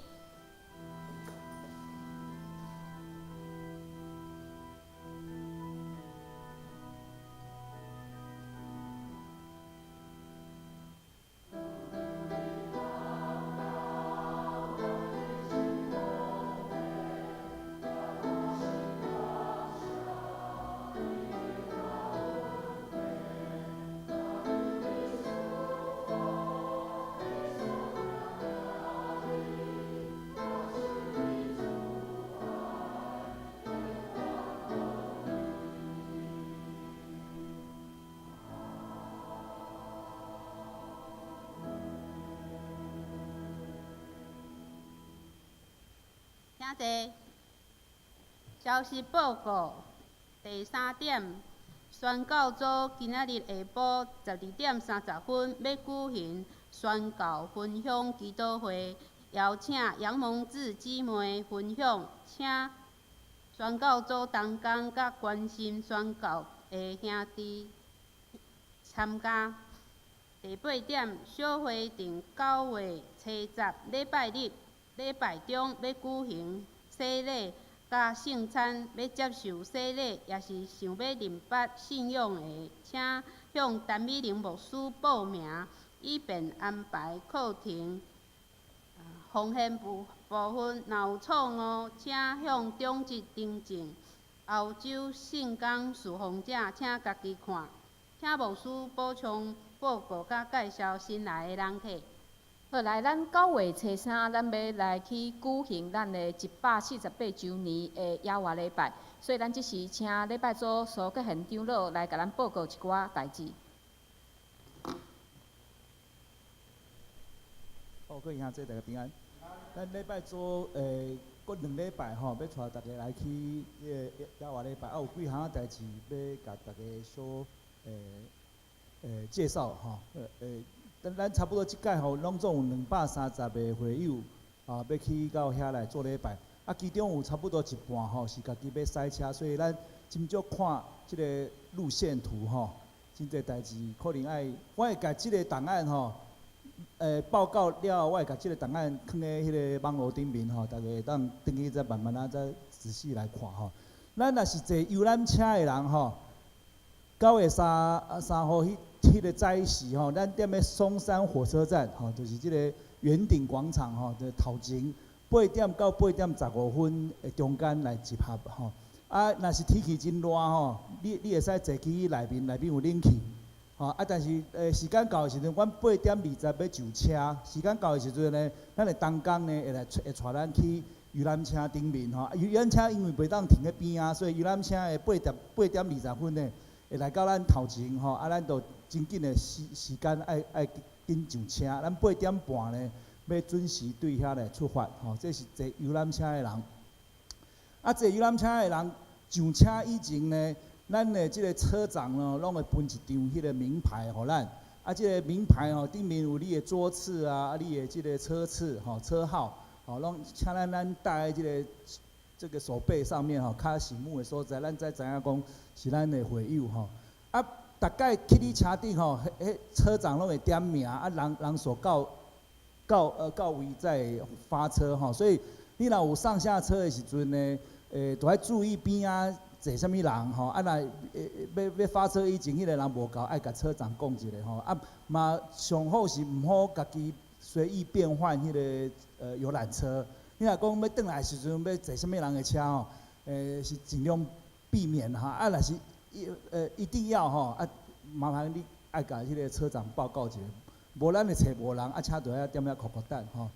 請坐。消息報告第三點，宣教組今仔日下晡12點30分欲舉行宣教分享祈禱會，邀請楊蒙志姊妹分享，請宣教組同工佮關心宣教的兄弟參加。第八點，小會定9月初10禮拜日、禮拜中欲舉行洗禮佮聖餐，欲接受洗禮，抑是想欲認捌信仰的，請向陳美玲牧師報名，以便安排課程。奉獻部分，若有錯誤，請向長執訂正。歐洲聖工事奉者，請家己看。請牧師補充報告佮介紹新來的人客。好，來，咱9月初3，咱欲來去舉行咱的148週年的野外禮拜，所以咱這時請禮拜組蘇國賢長老來共咱報告一寡代誌。好，各位兄弟大家平安。咱禮拜組閣兩禮拜吼，欲帶大家來去彼个野外禮拜，啊有幾項代誌欲共大家小介紹吼，咱差不多這屆吼，攏總有230個會友啊，欲去到遐來做禮拜。啊，其中有差不多一半吼是家己欲駛車，所以咱真少看這个路線圖吼，真濟代誌可能愛，我會共這个檔案吼，報告了後，我會共這个檔案囥佇彼个網路頂面吼，大家會當轉去再慢慢仔再仔細來看吼。咱若是坐遊覽車的人吼，9月3號彼个早時吼，咱踮咧松山火車站吼，就是這个圓頂廣場吼，就頭前8點到8點15分的中間來集合吼。啊，若是天氣真熱吼，你會使坐去內面，內面有冷氣吼。啊，但是時間到的時陣，阮8點20欲上車，時間到的時陣呢，咱的同工呢會來會帶咱去遊覽車頂面吼。遊覽車因為袂當停佇邊仔，所以遊覽車的8點20分呢，會來到咱頭前吼。啊，咱就真緊的時間愛緊上車，咱8點半呢，欲準時對遐來出發吼。這是坐遊覽車的人。啊，坐遊覽車的人上車以前呢，咱的這个車長呢，攏會分一張彼个名牌予咱。啊，這个名牌吼，頂面有你的桌次啊，啊，你的這个車次吼、車號，吼，攏請咱帶這個手背上面吼，較醒目的所在，咱才知影講是咱的會友吼。啊，逐擺去你車頂吼，彼車長攏會點名，啊，人數到位才會發車吼。所以你若有上下車的時陣呢，都愛注意邊仔坐啥物人吼。啊，若欲發車以前，彼个人無到，愛共車長講一下吼。啊，嘛上好是毋好家己隨意變換彼个遊覽車。你若講欲轉來的時陣欲坐啥物人的車吼，是盡量避免哈。啊，若是一定要吼，啊，麻煩你愛共彼个車長報告一下，無咱會揣無人，啊，車就佇遐踮遐苦苦等吼。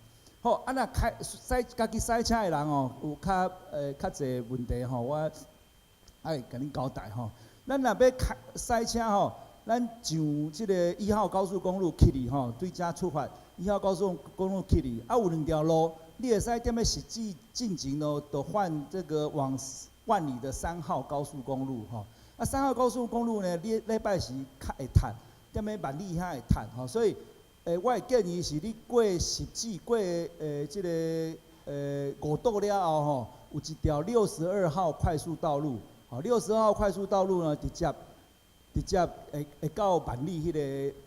好，啊，若開駛家己駛車的人吼，有較濟問題吼，我愛共恁交代吼。咱若欲開駛車吼，咱上這个1號高速公路起去吼，對遮出發，1號高速公路起去，啊，有兩條路，你會使踮咧實際進前咯，就換這个往萬里的3號高速公路吼。啊，三號高速公路呢，你禮拜時較會塞，踮咧萬里遐會塞吼，所以，我會建議是你過十字過這个五堵了後吼，有一條62號快速道路，吼，62號快速道路呢，直接會到萬里彼个，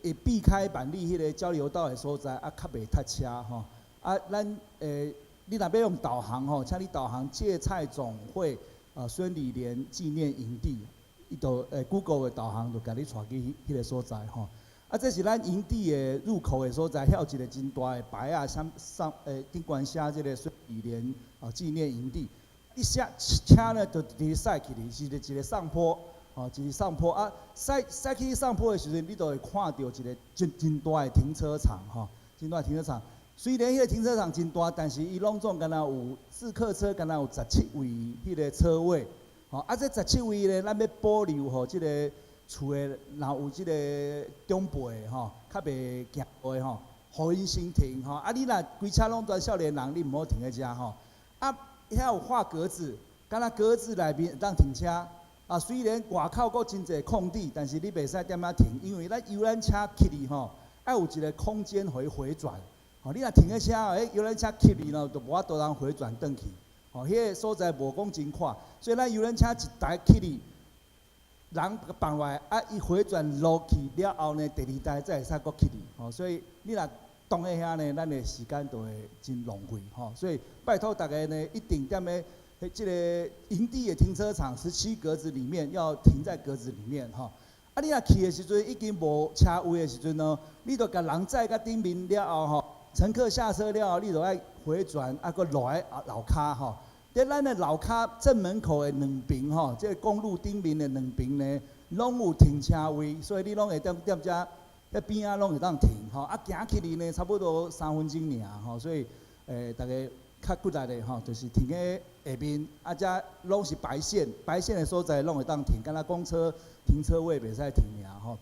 會避開萬里彼个交流道的所在，啊，較袂塞車吼。啊，咱你若欲用導航吼，請你導航芥菜種會啊孫理蓮紀念營地，伊就Google 的導航就共你帶去彼个所在吼。啊，這是咱營地的入口的所在，遐有一個真大的牌仔，上上頂懸寫這个孫理蓮啊紀念營地。一下車呢，就直駛去哩，是一個上坡，吼，一個上坡啊，駛駛去上坡的時陣，你就會看著一個真真大的停車場，吼，真大的停車場。雖然彼个停車場真大，但是伊攏總敢若有自客車，敢若有十七位彼个車位，吼，啊，這十七位呢，咱欲保留予這个厝的，若有這个長輩吼，較袂行路的吼，予𪜶先停吼。啊，你若規車攏全少年人，你毋好停佇遮吼。啊，遐有畫格子，敢若格子內面會當停車。啊，雖然外口閣真濟空地，但是你袂使踮遐停，因為咱遊覽車去哩吼，愛有一個空間予伊迴轉。吼，你若停咧車，彼遊覽車去哩咯，就無法度通迴轉轉去。吼，彼个所在無講真闊，所以咱遊覽車一台去哩，人放落來，啊，伊迴轉落去了後呢，第二台才會使閣去哩。吼，所以你若擋佇遐呢，咱的時間就會真浪費。吼，所以拜託大家呢，一定踮咧這个營地的停車場17格子裡面，要停在格子裡面。吼，啊，你若去的時陣已經無車位的時陣呢，你就共人載到頂面了後吼，乘客下車了後，你就愛迴轉，啊，閣落來樓跤吼。佇咱的樓跤正門口的兩邊吼，這個公路頂面的兩邊呢，攏有停車位，所以你攏會踮踮遮，遐邊仔攏會當停吼。啊，行去哩呢，差不多3分鐘爾吼，所以逐家較骨力的吼，就是停佇下面，啊，遮攏是白線，白線的所在攏會當停，敢若公車停車位袂使停爾吼。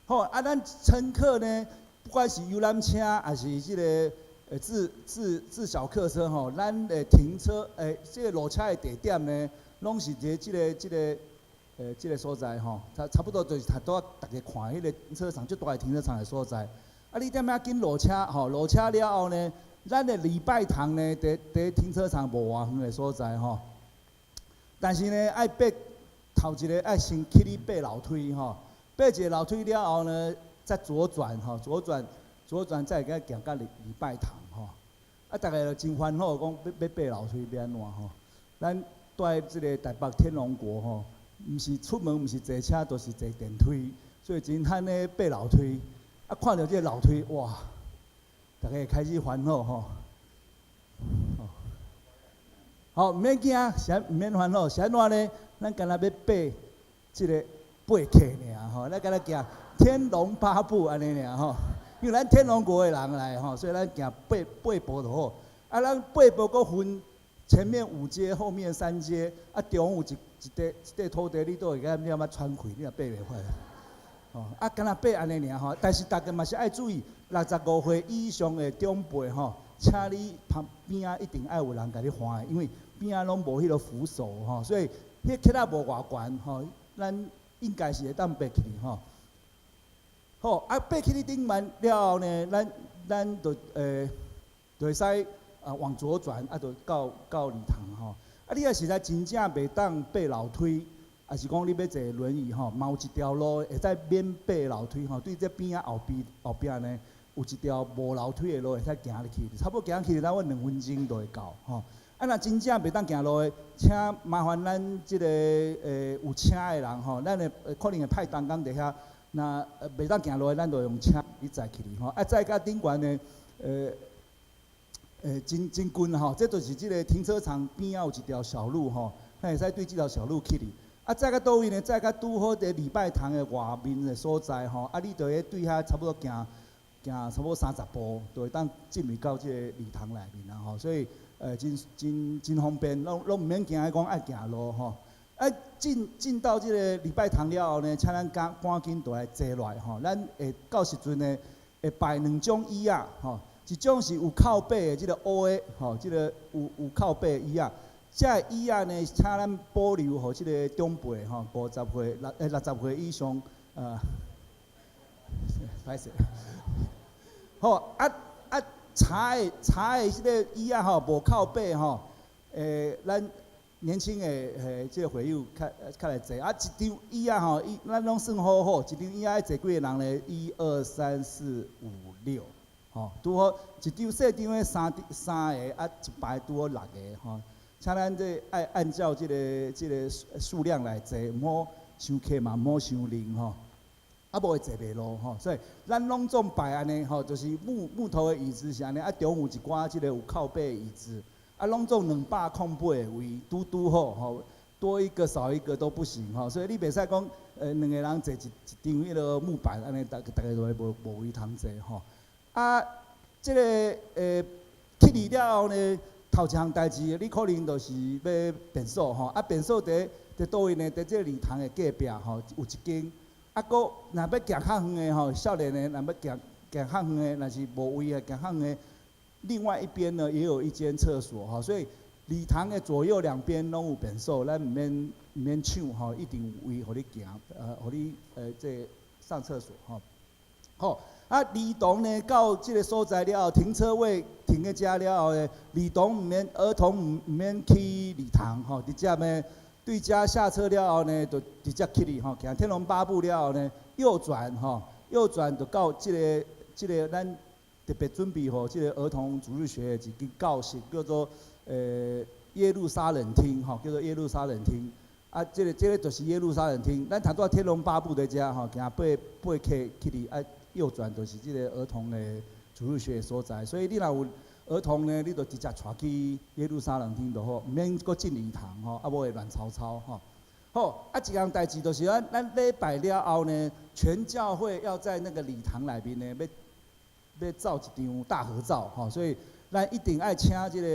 好，啊，咱乘客呢，不管是遊覽車，抑是這个自小客車吼，咱的停車這个落車的地點呢，攏是佇這個所在吼，差不多就是拄仔逐家看彼个停車場，足大个停車場的所在。啊，你踮遐緊落車吼，落車了後呢，咱的禮拜堂呢，佇停車場無偌遠的所在吼。但是呢，愛爬頭一个愛先起去爬樓梯吼，爬一个樓梯了後呢，再左轉吼，左轉再會使行到禮拜堂吼。啊，逐家就真煩惱，講欲爬樓梯欲按怎吼？咱蹛佇這个台北天龍國吼，毋是出門毋是坐車，就是坐電梯，所以真罕咧爬樓梯。啊，看著這個樓梯，哇！逐家開始煩惱吼。好，毋免驚，是毋免煩惱，是按怎呢？咱敢若欲爬這个八客爾吼，咱敢若行天龍八部按呢爾吼。因為咱天龍國的人來吼，所以咱行八步就好。啊，咱八步閣分前面五階，後面三階，啊，中有一塊土地，你都會共了仔喘氣，你若爬袂快。吼，啊，敢若爬按呢爾吼，但是逐家嘛是愛注意，65歲以上的長輩吼，請你旁邊仔一定愛有人共你牽的，因為邊仔攏無彼个扶手吼，所以彼起來無偌懸吼，咱應該是會當爬起去吼。好，啊，爬起去頂面了後呢，咱就會使啊往左轉，啊，就到禮堂吼。啊，你若實在真正袂當爬樓梯，抑是講你欲坐輪椅吼，嘛有一條路會使免爬樓梯吼，對這邊仔後壁呢，有一條無樓梯的路會使行入去，差不多行去差不多2分鐘就會到吼。啊，若真正袂當行路的，請麻煩咱這个有車的人吼，咱的可能會派同工佇遐，若袂當行路的，咱就用車去載去哩吼。啊，載到頂懸呢，真真近吼，這就是這个停車場邊仔有一條小路吼，咱會使對這條小路去哩。啊，載到佗位呢？載到拄好佇禮拜堂的外面的所在吼，啊，你就會對遐差不多行行差不多30步，就會當進入到這个禮堂內面啊吼。所以，真真真方便，攏毋免驚講愛行路吼。啊，進到這个禮拜堂了後呢，請咱趕趕緊就來坐落來吼。咱會到時陣呢，會擺兩種椅仔吼，一種是有靠背的這个烏的吼，這个有靠背的椅仔。這个椅仔呢，請咱保留予這个長輩吼，50歲、60歲以上，歹勢。好，啊啊，柴的這个椅仔吼，無靠背吼，咱年輕的這个會友較較來坐。啊，一張椅仔吼，伊咱攏算好好，一張椅仔愛坐幾個人咧？一二三四五六，吼，拄好一張細張的三個，啊，一排拄好六個吼。請咱這愛按照這個數量來坐，毋好傷客嘛，毋好傷零吼。啊，無會坐袂落吼，所以咱攏總擺按呢吼，就是木頭的椅子是按呢，啊，中有一寡這個有靠背的椅子，啊，攏總208的位，拄拄好吼，多一個少一個都不行吼，所以你袂使講，兩個人坐一張彼个木板，按呢，逐家都會無位通坐吼。啊，這個去離了後呢，頭一項代誌，你可能就是欲便所吼，啊，便所佇佗位呢？佇這個禮堂的隔壁吼，有一間。啊，閣若欲行較遠的吼，少年的若欲行行較遠的，若是無位的行較遠的，另外一邊呢也有一間廁所吼，所以禮堂的左右兩邊攏有便所，咱毋免搶吼，一定有位予你行，予你這個上廁所吼。好，啊，兒童呢到這個所在了後，停車位停佇遮了後呢，兒童毋免，兒童毋免去禮堂吼，直接呢，對遮下車了後呢，就直接去哩吼，行天龍八步了後呢，右轉吼，右轉就到這個咱特別準備予這個兒童主日學的一間教室，叫做耶路撒冷廳吼，叫做耶路撒冷廳。啊，這個就是耶路撒冷廳。咱頭拄仔天龍八步佇遮吼，行八客去哩，啊，右轉就是這個兒童的主日學所在。所以你若有兒童呢，你就直接帶去耶路撒冷廳就好，毋免閣進禮堂吼，啊無會亂糟糟吼。好，啊，一項代誌就是咱禮拜了後呢，全教會要在那個禮堂內面呢，欲照一張大合照吼，所以咱一定愛請這个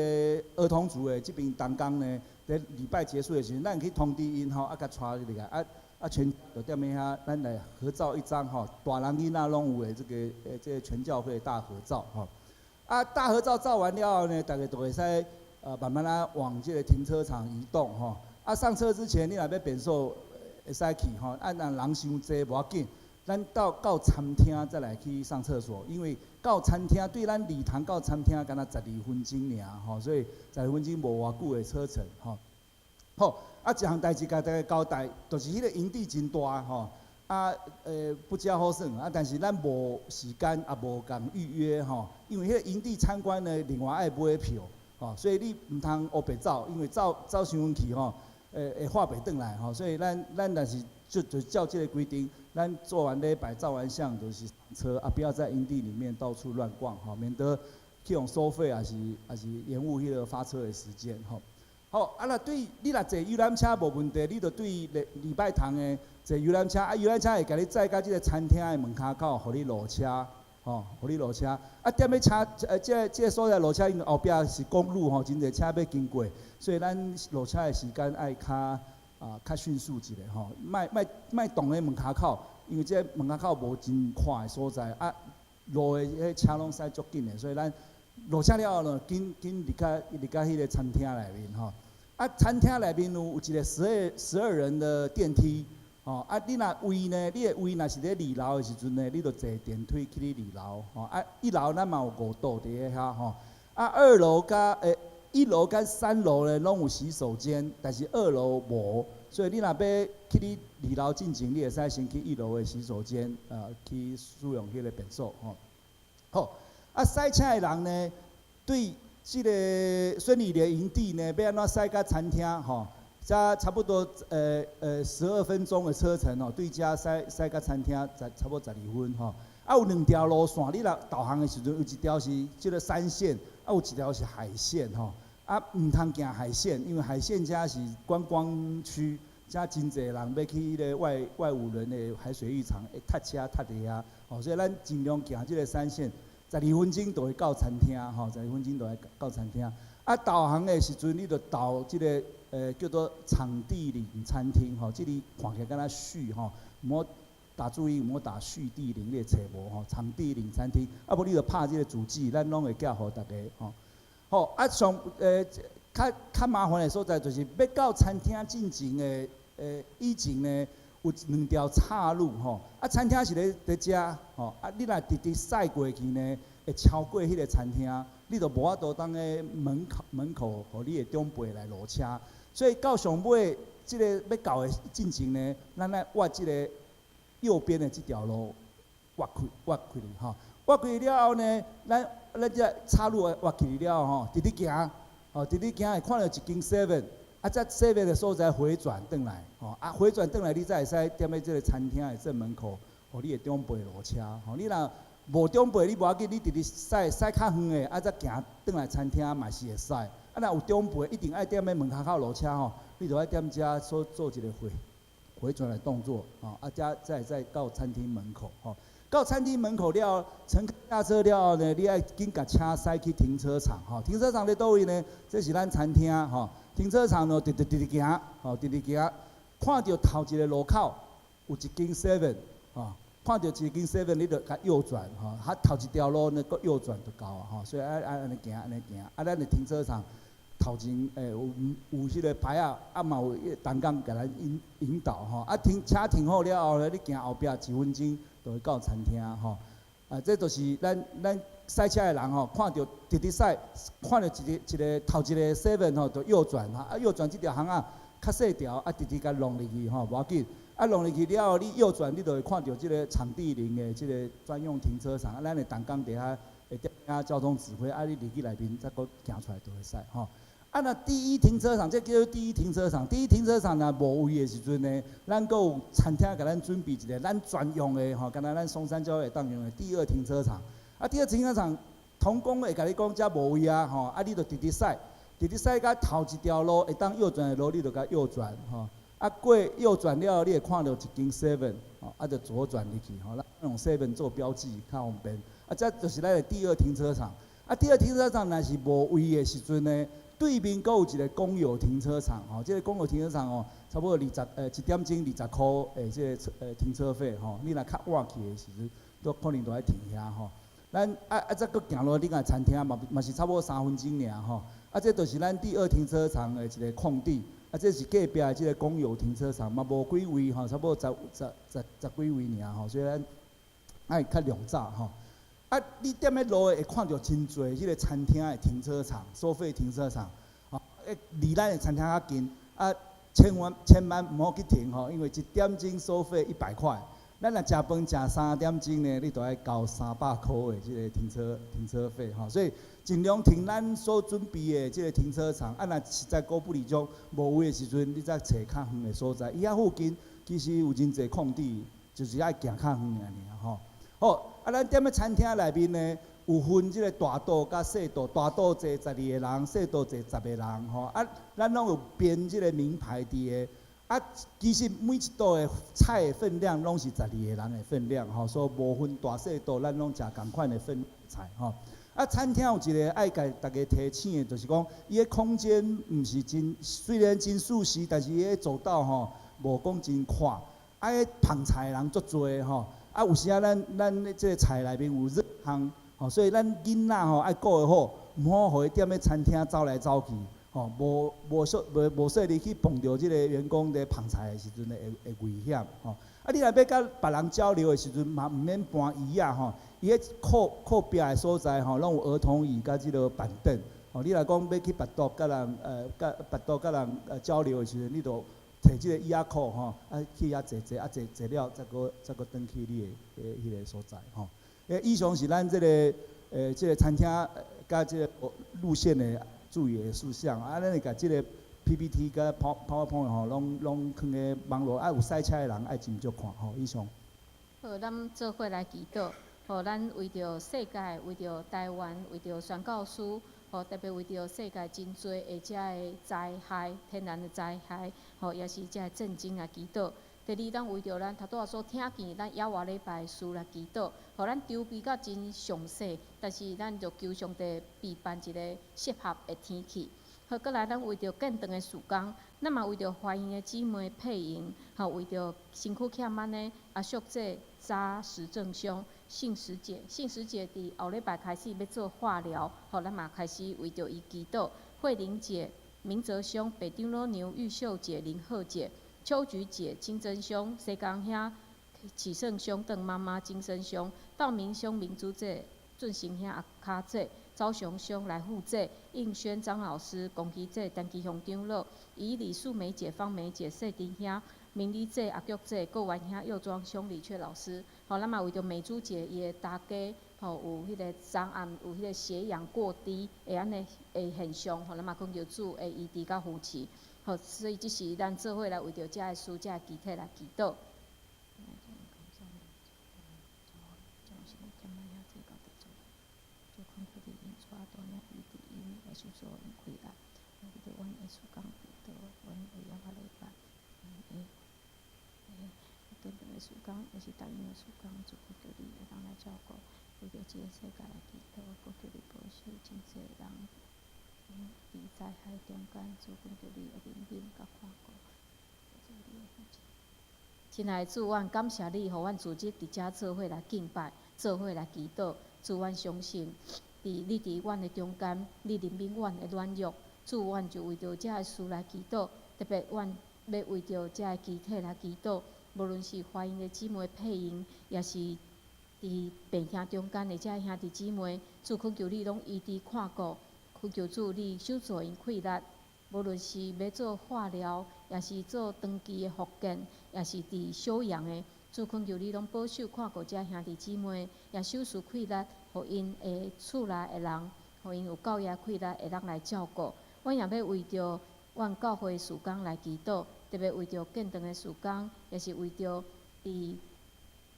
兒童組的這邊同工呢，佇禮拜結束的時陣，咱去通知𪜶吼，啊，共帶入來，啊啊全就踮遐，咱來合照一張吼，大人囡仔攏有的這個全教會大合照吼。啊，大合照照完了後呢，逐家就會使慢慢仔往這個停車場移動吼。啊，上車之前你若欲便所會使去吼，啊，若人傷濟無要緊，咱到餐廳再來去上廁所，因為到餐廳對咱禮堂到餐廳敢若12分鐘爾吼，所以十二分鐘無偌久的車程吼。好，啊，一項代誌共大家交代，就是彼个營地真大吼，啊，不遮好耍啊，但是咱無時間也無共預約吼，因為彼個營地參觀呢，另外愛買票，吼，所以你毋通烏白走，因為走走傷遠去吼，會喝袂轉來吼，所以咱若是就照這个規定，咱做完禮拜、照完相，就是車啊，不要在營地裡面到處亂逛吼，免得去予收費，抑是延誤彼个發車的時間吼。好，啊，若對你若坐遊覽車無問題，你就對禮拜堂的坐遊覽車，啊，遊覽車會共你載到這个餐廳的門跤口，予你落車，吼，予你落車。啊，踮咧車，這個所在落車，因為後壁是公路吼，真濟車欲經過，所以咱落車的時間愛較迅速一下吼，莫擋佇門跤口，因為這門跤口無真寬的所在，啊，路的彼車攏駛足緊的，所以咱落車了後呢，緊緊入較彼个餐廳內面吼。啊，餐廳內面有一個12人的電梯，吼，啊，你若位呢，你的位若是佇二樓的時陣呢，你就坐電梯去你二樓，吼，啊，一樓咱嘛有五桌佇咧遐吼，啊，二樓佮一樓佮三樓呢攏有洗手間，但是二樓無，所以你若欲去你二樓進前，你會使先去一樓的洗手間，去使用彼个便所吼。好，啊，駛車的人呢，對這个孫理蓮營地呢，欲按怎駛到餐廳吼？遮差不多12分鐘的車程哦，對遮駛駛到餐廳，差不多12分吼。啊，有兩條路線，你若導航的時陣，有一條是這个山線，啊，有一條是海線吼。啊，毋通行海線，因為海線遮是觀光區，遮真濟人欲去彼个外五崙的海水浴場，會塞車塞佇遐，吼，所以咱盡量行這个山線，十二分鐘就會到餐廳，吼，十二分鐘就會到餐廳。啊，導航的時陣，你就導這个叫做場地嶺餐廳，吼，這裡看起來敢若序吼，毋好打注意，毋好打序地嶺，你會揣無吼。場地嶺餐廳，啊無你就拍這个主記，咱攏會寄予逐家吼。好，啊上較較麻煩的所在，就是欲到餐廳進前的以前呢，有兩條岔路吼。啊，餐廳是咧佇遮吼，啊，你若直直駛過去呢，會超過彼個餐廳，你就無法度當咧門口，予你的長輩來落車。所以到上尾，這個欲到的進前呢，咱愛挖這个右邊的這條路，挖開挖開去吼。挖開了後呢，咱這岔路挖去了後吼，直直行，吼，直直行會看著一間 seven，啊，這 seven 的所在回轉轉來，吼，啊，回轉轉來，你才會使踮咧這个餐廳的正門口，予你的長輩落車。吼，你若無長輩，你無要緊，你直直駛駛較遠的，啊，再行轉來餐廳嘛是會使。啊，若有長輩一定愛踮咧門跤口落車吼，你就愛踮遮所做一个回轉的動作，吼，啊，才才會使到餐廳門口，吼。到餐廳門口了，乘客下車了後呢，你愛緊共車駛去停車場，吼。停車場佇佗位呢？這是咱餐廳，吼。停車場呢，直直直直行，吼，直直行，看著頭一个路口有一間 seven，吼，看著一間 seven，你就共右轉，吼，啊，頭一條路呢，閣右轉就到啊，吼。所以愛愛按呢行，按呢行，啊，咱的停車場頭前有彼个牌仔，啊嘛有同工共咱引導吼。啊，停車停好了後呢，你行後壁一分鐘就會到餐廳吼。啊，這就是咱駛車的人吼，看著直直駛，看著一個頭一个 seven 吼，就右轉吼，啊，右轉這條巷仔較細條，啊，直直共弄入去吼，無要緊。啊，弄入去了後，你右轉，你就會看著這个場地零的這个專用停車場。啊，咱的同工佇遐會踮遐交通指揮，啊，你入去內面再閣行出來就會使吼。啊，若第一停車場，這叫做第一停車場。第一停車場若無位的時陣呢，咱閣有餐廳共咱準備一个咱專用的吼，敢若咱松山教會會當用的第二停車場。啊，第二停車場，同工會共你講遮無位啊，吼，啊，你就直直駛，直直駛到頭一條路會當右轉的路，你就共右轉，吼。啊，過右轉了後，你會看著一間 seven，吼，啊，就左轉入去，吼，咱用 seven 做標記較方便。啊，這就是咱的第二停車場。啊，第二停車場若是無位的時陣呢，對面閣有一个公有停車場，吼，這个公有停車場哦，差不多一點鐘20箍的這个停車費，吼，你若較晚去的時陣，都可能都愛停遐，吼。咱啊，再閣行落你個餐廳嘛是差不多3分鐘爾，吼。啊，這就是咱第二停車場的一个空地。啊，這是隔壁的這个公有停車場，嘛無幾位吼，差不多十幾位爾吼，所以咱愛較量早吼。啊，你踮咧路會看著真濟彼个餐廳的停車場，收費停車場，吼，離咱的餐廳較近，啊，千萬千萬毋好去停吼，因為一點鐘收費100塊。咱若食飯食3點鐘呢，你著愛交300箍的這个停車費吼，所以盡量停咱所準備的這个停車場。啊，若實在顧不離足無位的時陣，你才揣較遠的所在。伊遐附近其實有真濟空地，就是愛行較遠爾吼。好，啊，咱踮咧餐廳內面呢，有分這个大桌佮細桌，大桌坐12個人，細桌坐10個人吼。啊，咱攏有編這个名牌佇个。啊，其實每一桌的菜的分量攏是12個人的分量吼，所以無分大細桌，咱攏食仝款的分菜吼。啊，餐廳有一个愛共大家提醒的，就是講伊的空間毋是真，雖然真舒適，但是伊的走道吼無講真闊。啊，彼捧菜的人足濟吼。啊，有時啊，咱這个菜內面有熱湯，吼，所以咱囡仔吼愛顧會好，毋好予伊踮咧餐廳走來走去。吼，無無無細力去碰著這个員工佇捧菜的時陣會危險吼。啊，你若欲佮別人交流的時陣，嘛毋免搬椅仔吼。伊彼靠靠壁的所在吼，攏有兒童椅佮這个板凳。吼，你若講欲去別桌佮人佮別桌佮人交流的時陣，你就提這个椅仔箍吼，啊去遐坐坐，啊坐坐了，再閣轉去你的彼个所在吼。以上是咱這个餐廳佮這个路線的注意的事項，啊，咱會共這个 PPT 佮 PowerPoint 吼，攏囥咧網路，啊，有駛車的人愛斟酌看吼。以上。好，咱做伙來祈禱，予咱為著世界，為著台灣，為著宣教師，予特別為著世界真濟的遮个災害、天然的災害，予也是遮个戰爭來祈禱。第二，咱為著咱頭拄仔所聽見咱猶活禮拜的事來祈禱，予咱籌備甲真詳細，但是咱就求上帝備辦一个適合的天氣。好，閣來咱為著建堂的事工，咱嘛為著懷孕的姊妹佩瑩，予為著身軀欠慢的阿淑姐查實正兄、信實姐，信實姐佇後禮拜開始欲做化療，予咱嘛開始為著伊祈禱。慧玲姐。明哲兄、北长老娘、玉秀姐、林鹤姐、秋菊姐、清真兄、西江兄、启胜兄、邓妈妈、金生兄、道明兄、明珠姐、俊成兄、阿卡姐、昭雄兄、来富姐、应轩张老师、龚奇姐、陈其雄长老、以李素梅姐、方梅姐、谢丁兄、明丽姐、阿菊姐、郭元兄、右庄兄、李雀老师。吼，咱嘛为著美珠姐伊的大家吼有彼个昨暗有彼个血氧过低的按呢的现象，吼，咱嘛恳求主会医治佮扶持。吼，所以这是咱做伙来为著遮个事、遮个肢体来祈祷。亲爱的主，阮感谢你，予阮组织伫遮做伙来敬拜，做伙来祈祷。主，阮相信，伫你伫阮的中间，你怜悯阮的软弱。主，阮就为著遮个事来祈祷，特别阮欲为著遮个肢体来祈祷。无论是怀孕的姊妹配音，抑是伫病痛中间的遮个兄弟姊妹，主恳求你拢医治看顾，恳求主你赏赐𪜶气力。无论是欲做化疗，抑是做长期的复健，抑是伫休养的，主恳求你拢保守看顾遮兄弟姊妹，也赏赐气力，予𪜶的厝内的人，予𪜶有够额气力会当来照顾。阮也欲为著阮教会事工来祈祷，特别为著建堂的事工，抑是为著伫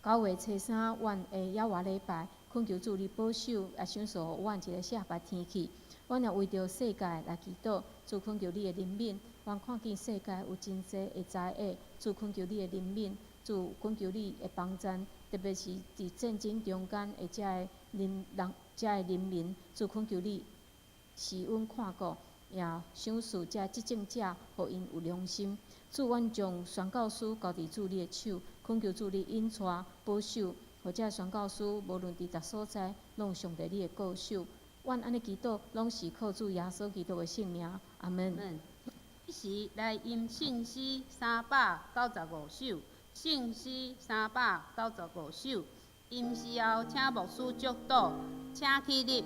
9月初3阮的耶和华礼拜，恳求主你保守，也赏赐予阮一个适合的天气。阮也为著世界来祈祷，主恳求你的怜悯。阮看见世界有真济的灾厄，主恳求你的怜悯，主恳求你的帮助，特别是伫战争中间的遮个人人遮个人民，主恳求你赐阮看顾，也赏赐遮执政者，予𪜶有良心。主，阮将宣教师交伫主你的手，恳求主你引带保守，予遮宣教师无论伫佗所在，拢有上帝你的顾守。阮按呢祈祷，拢是靠主耶稣基督的圣名。阿门。这时来吟圣诗395首，圣诗395首。吟诗后，请牧师祝祷，请起立。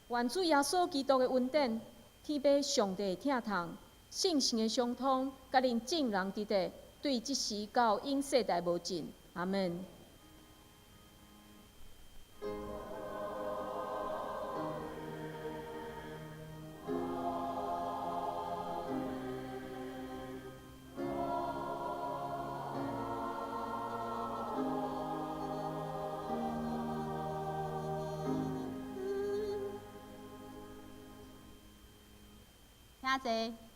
愿主耶稣基督的恩典、天父上帝的疼痛、圣神的相通，佮恁众人伫咧，对这时到永世代无尽。阿门。请坐。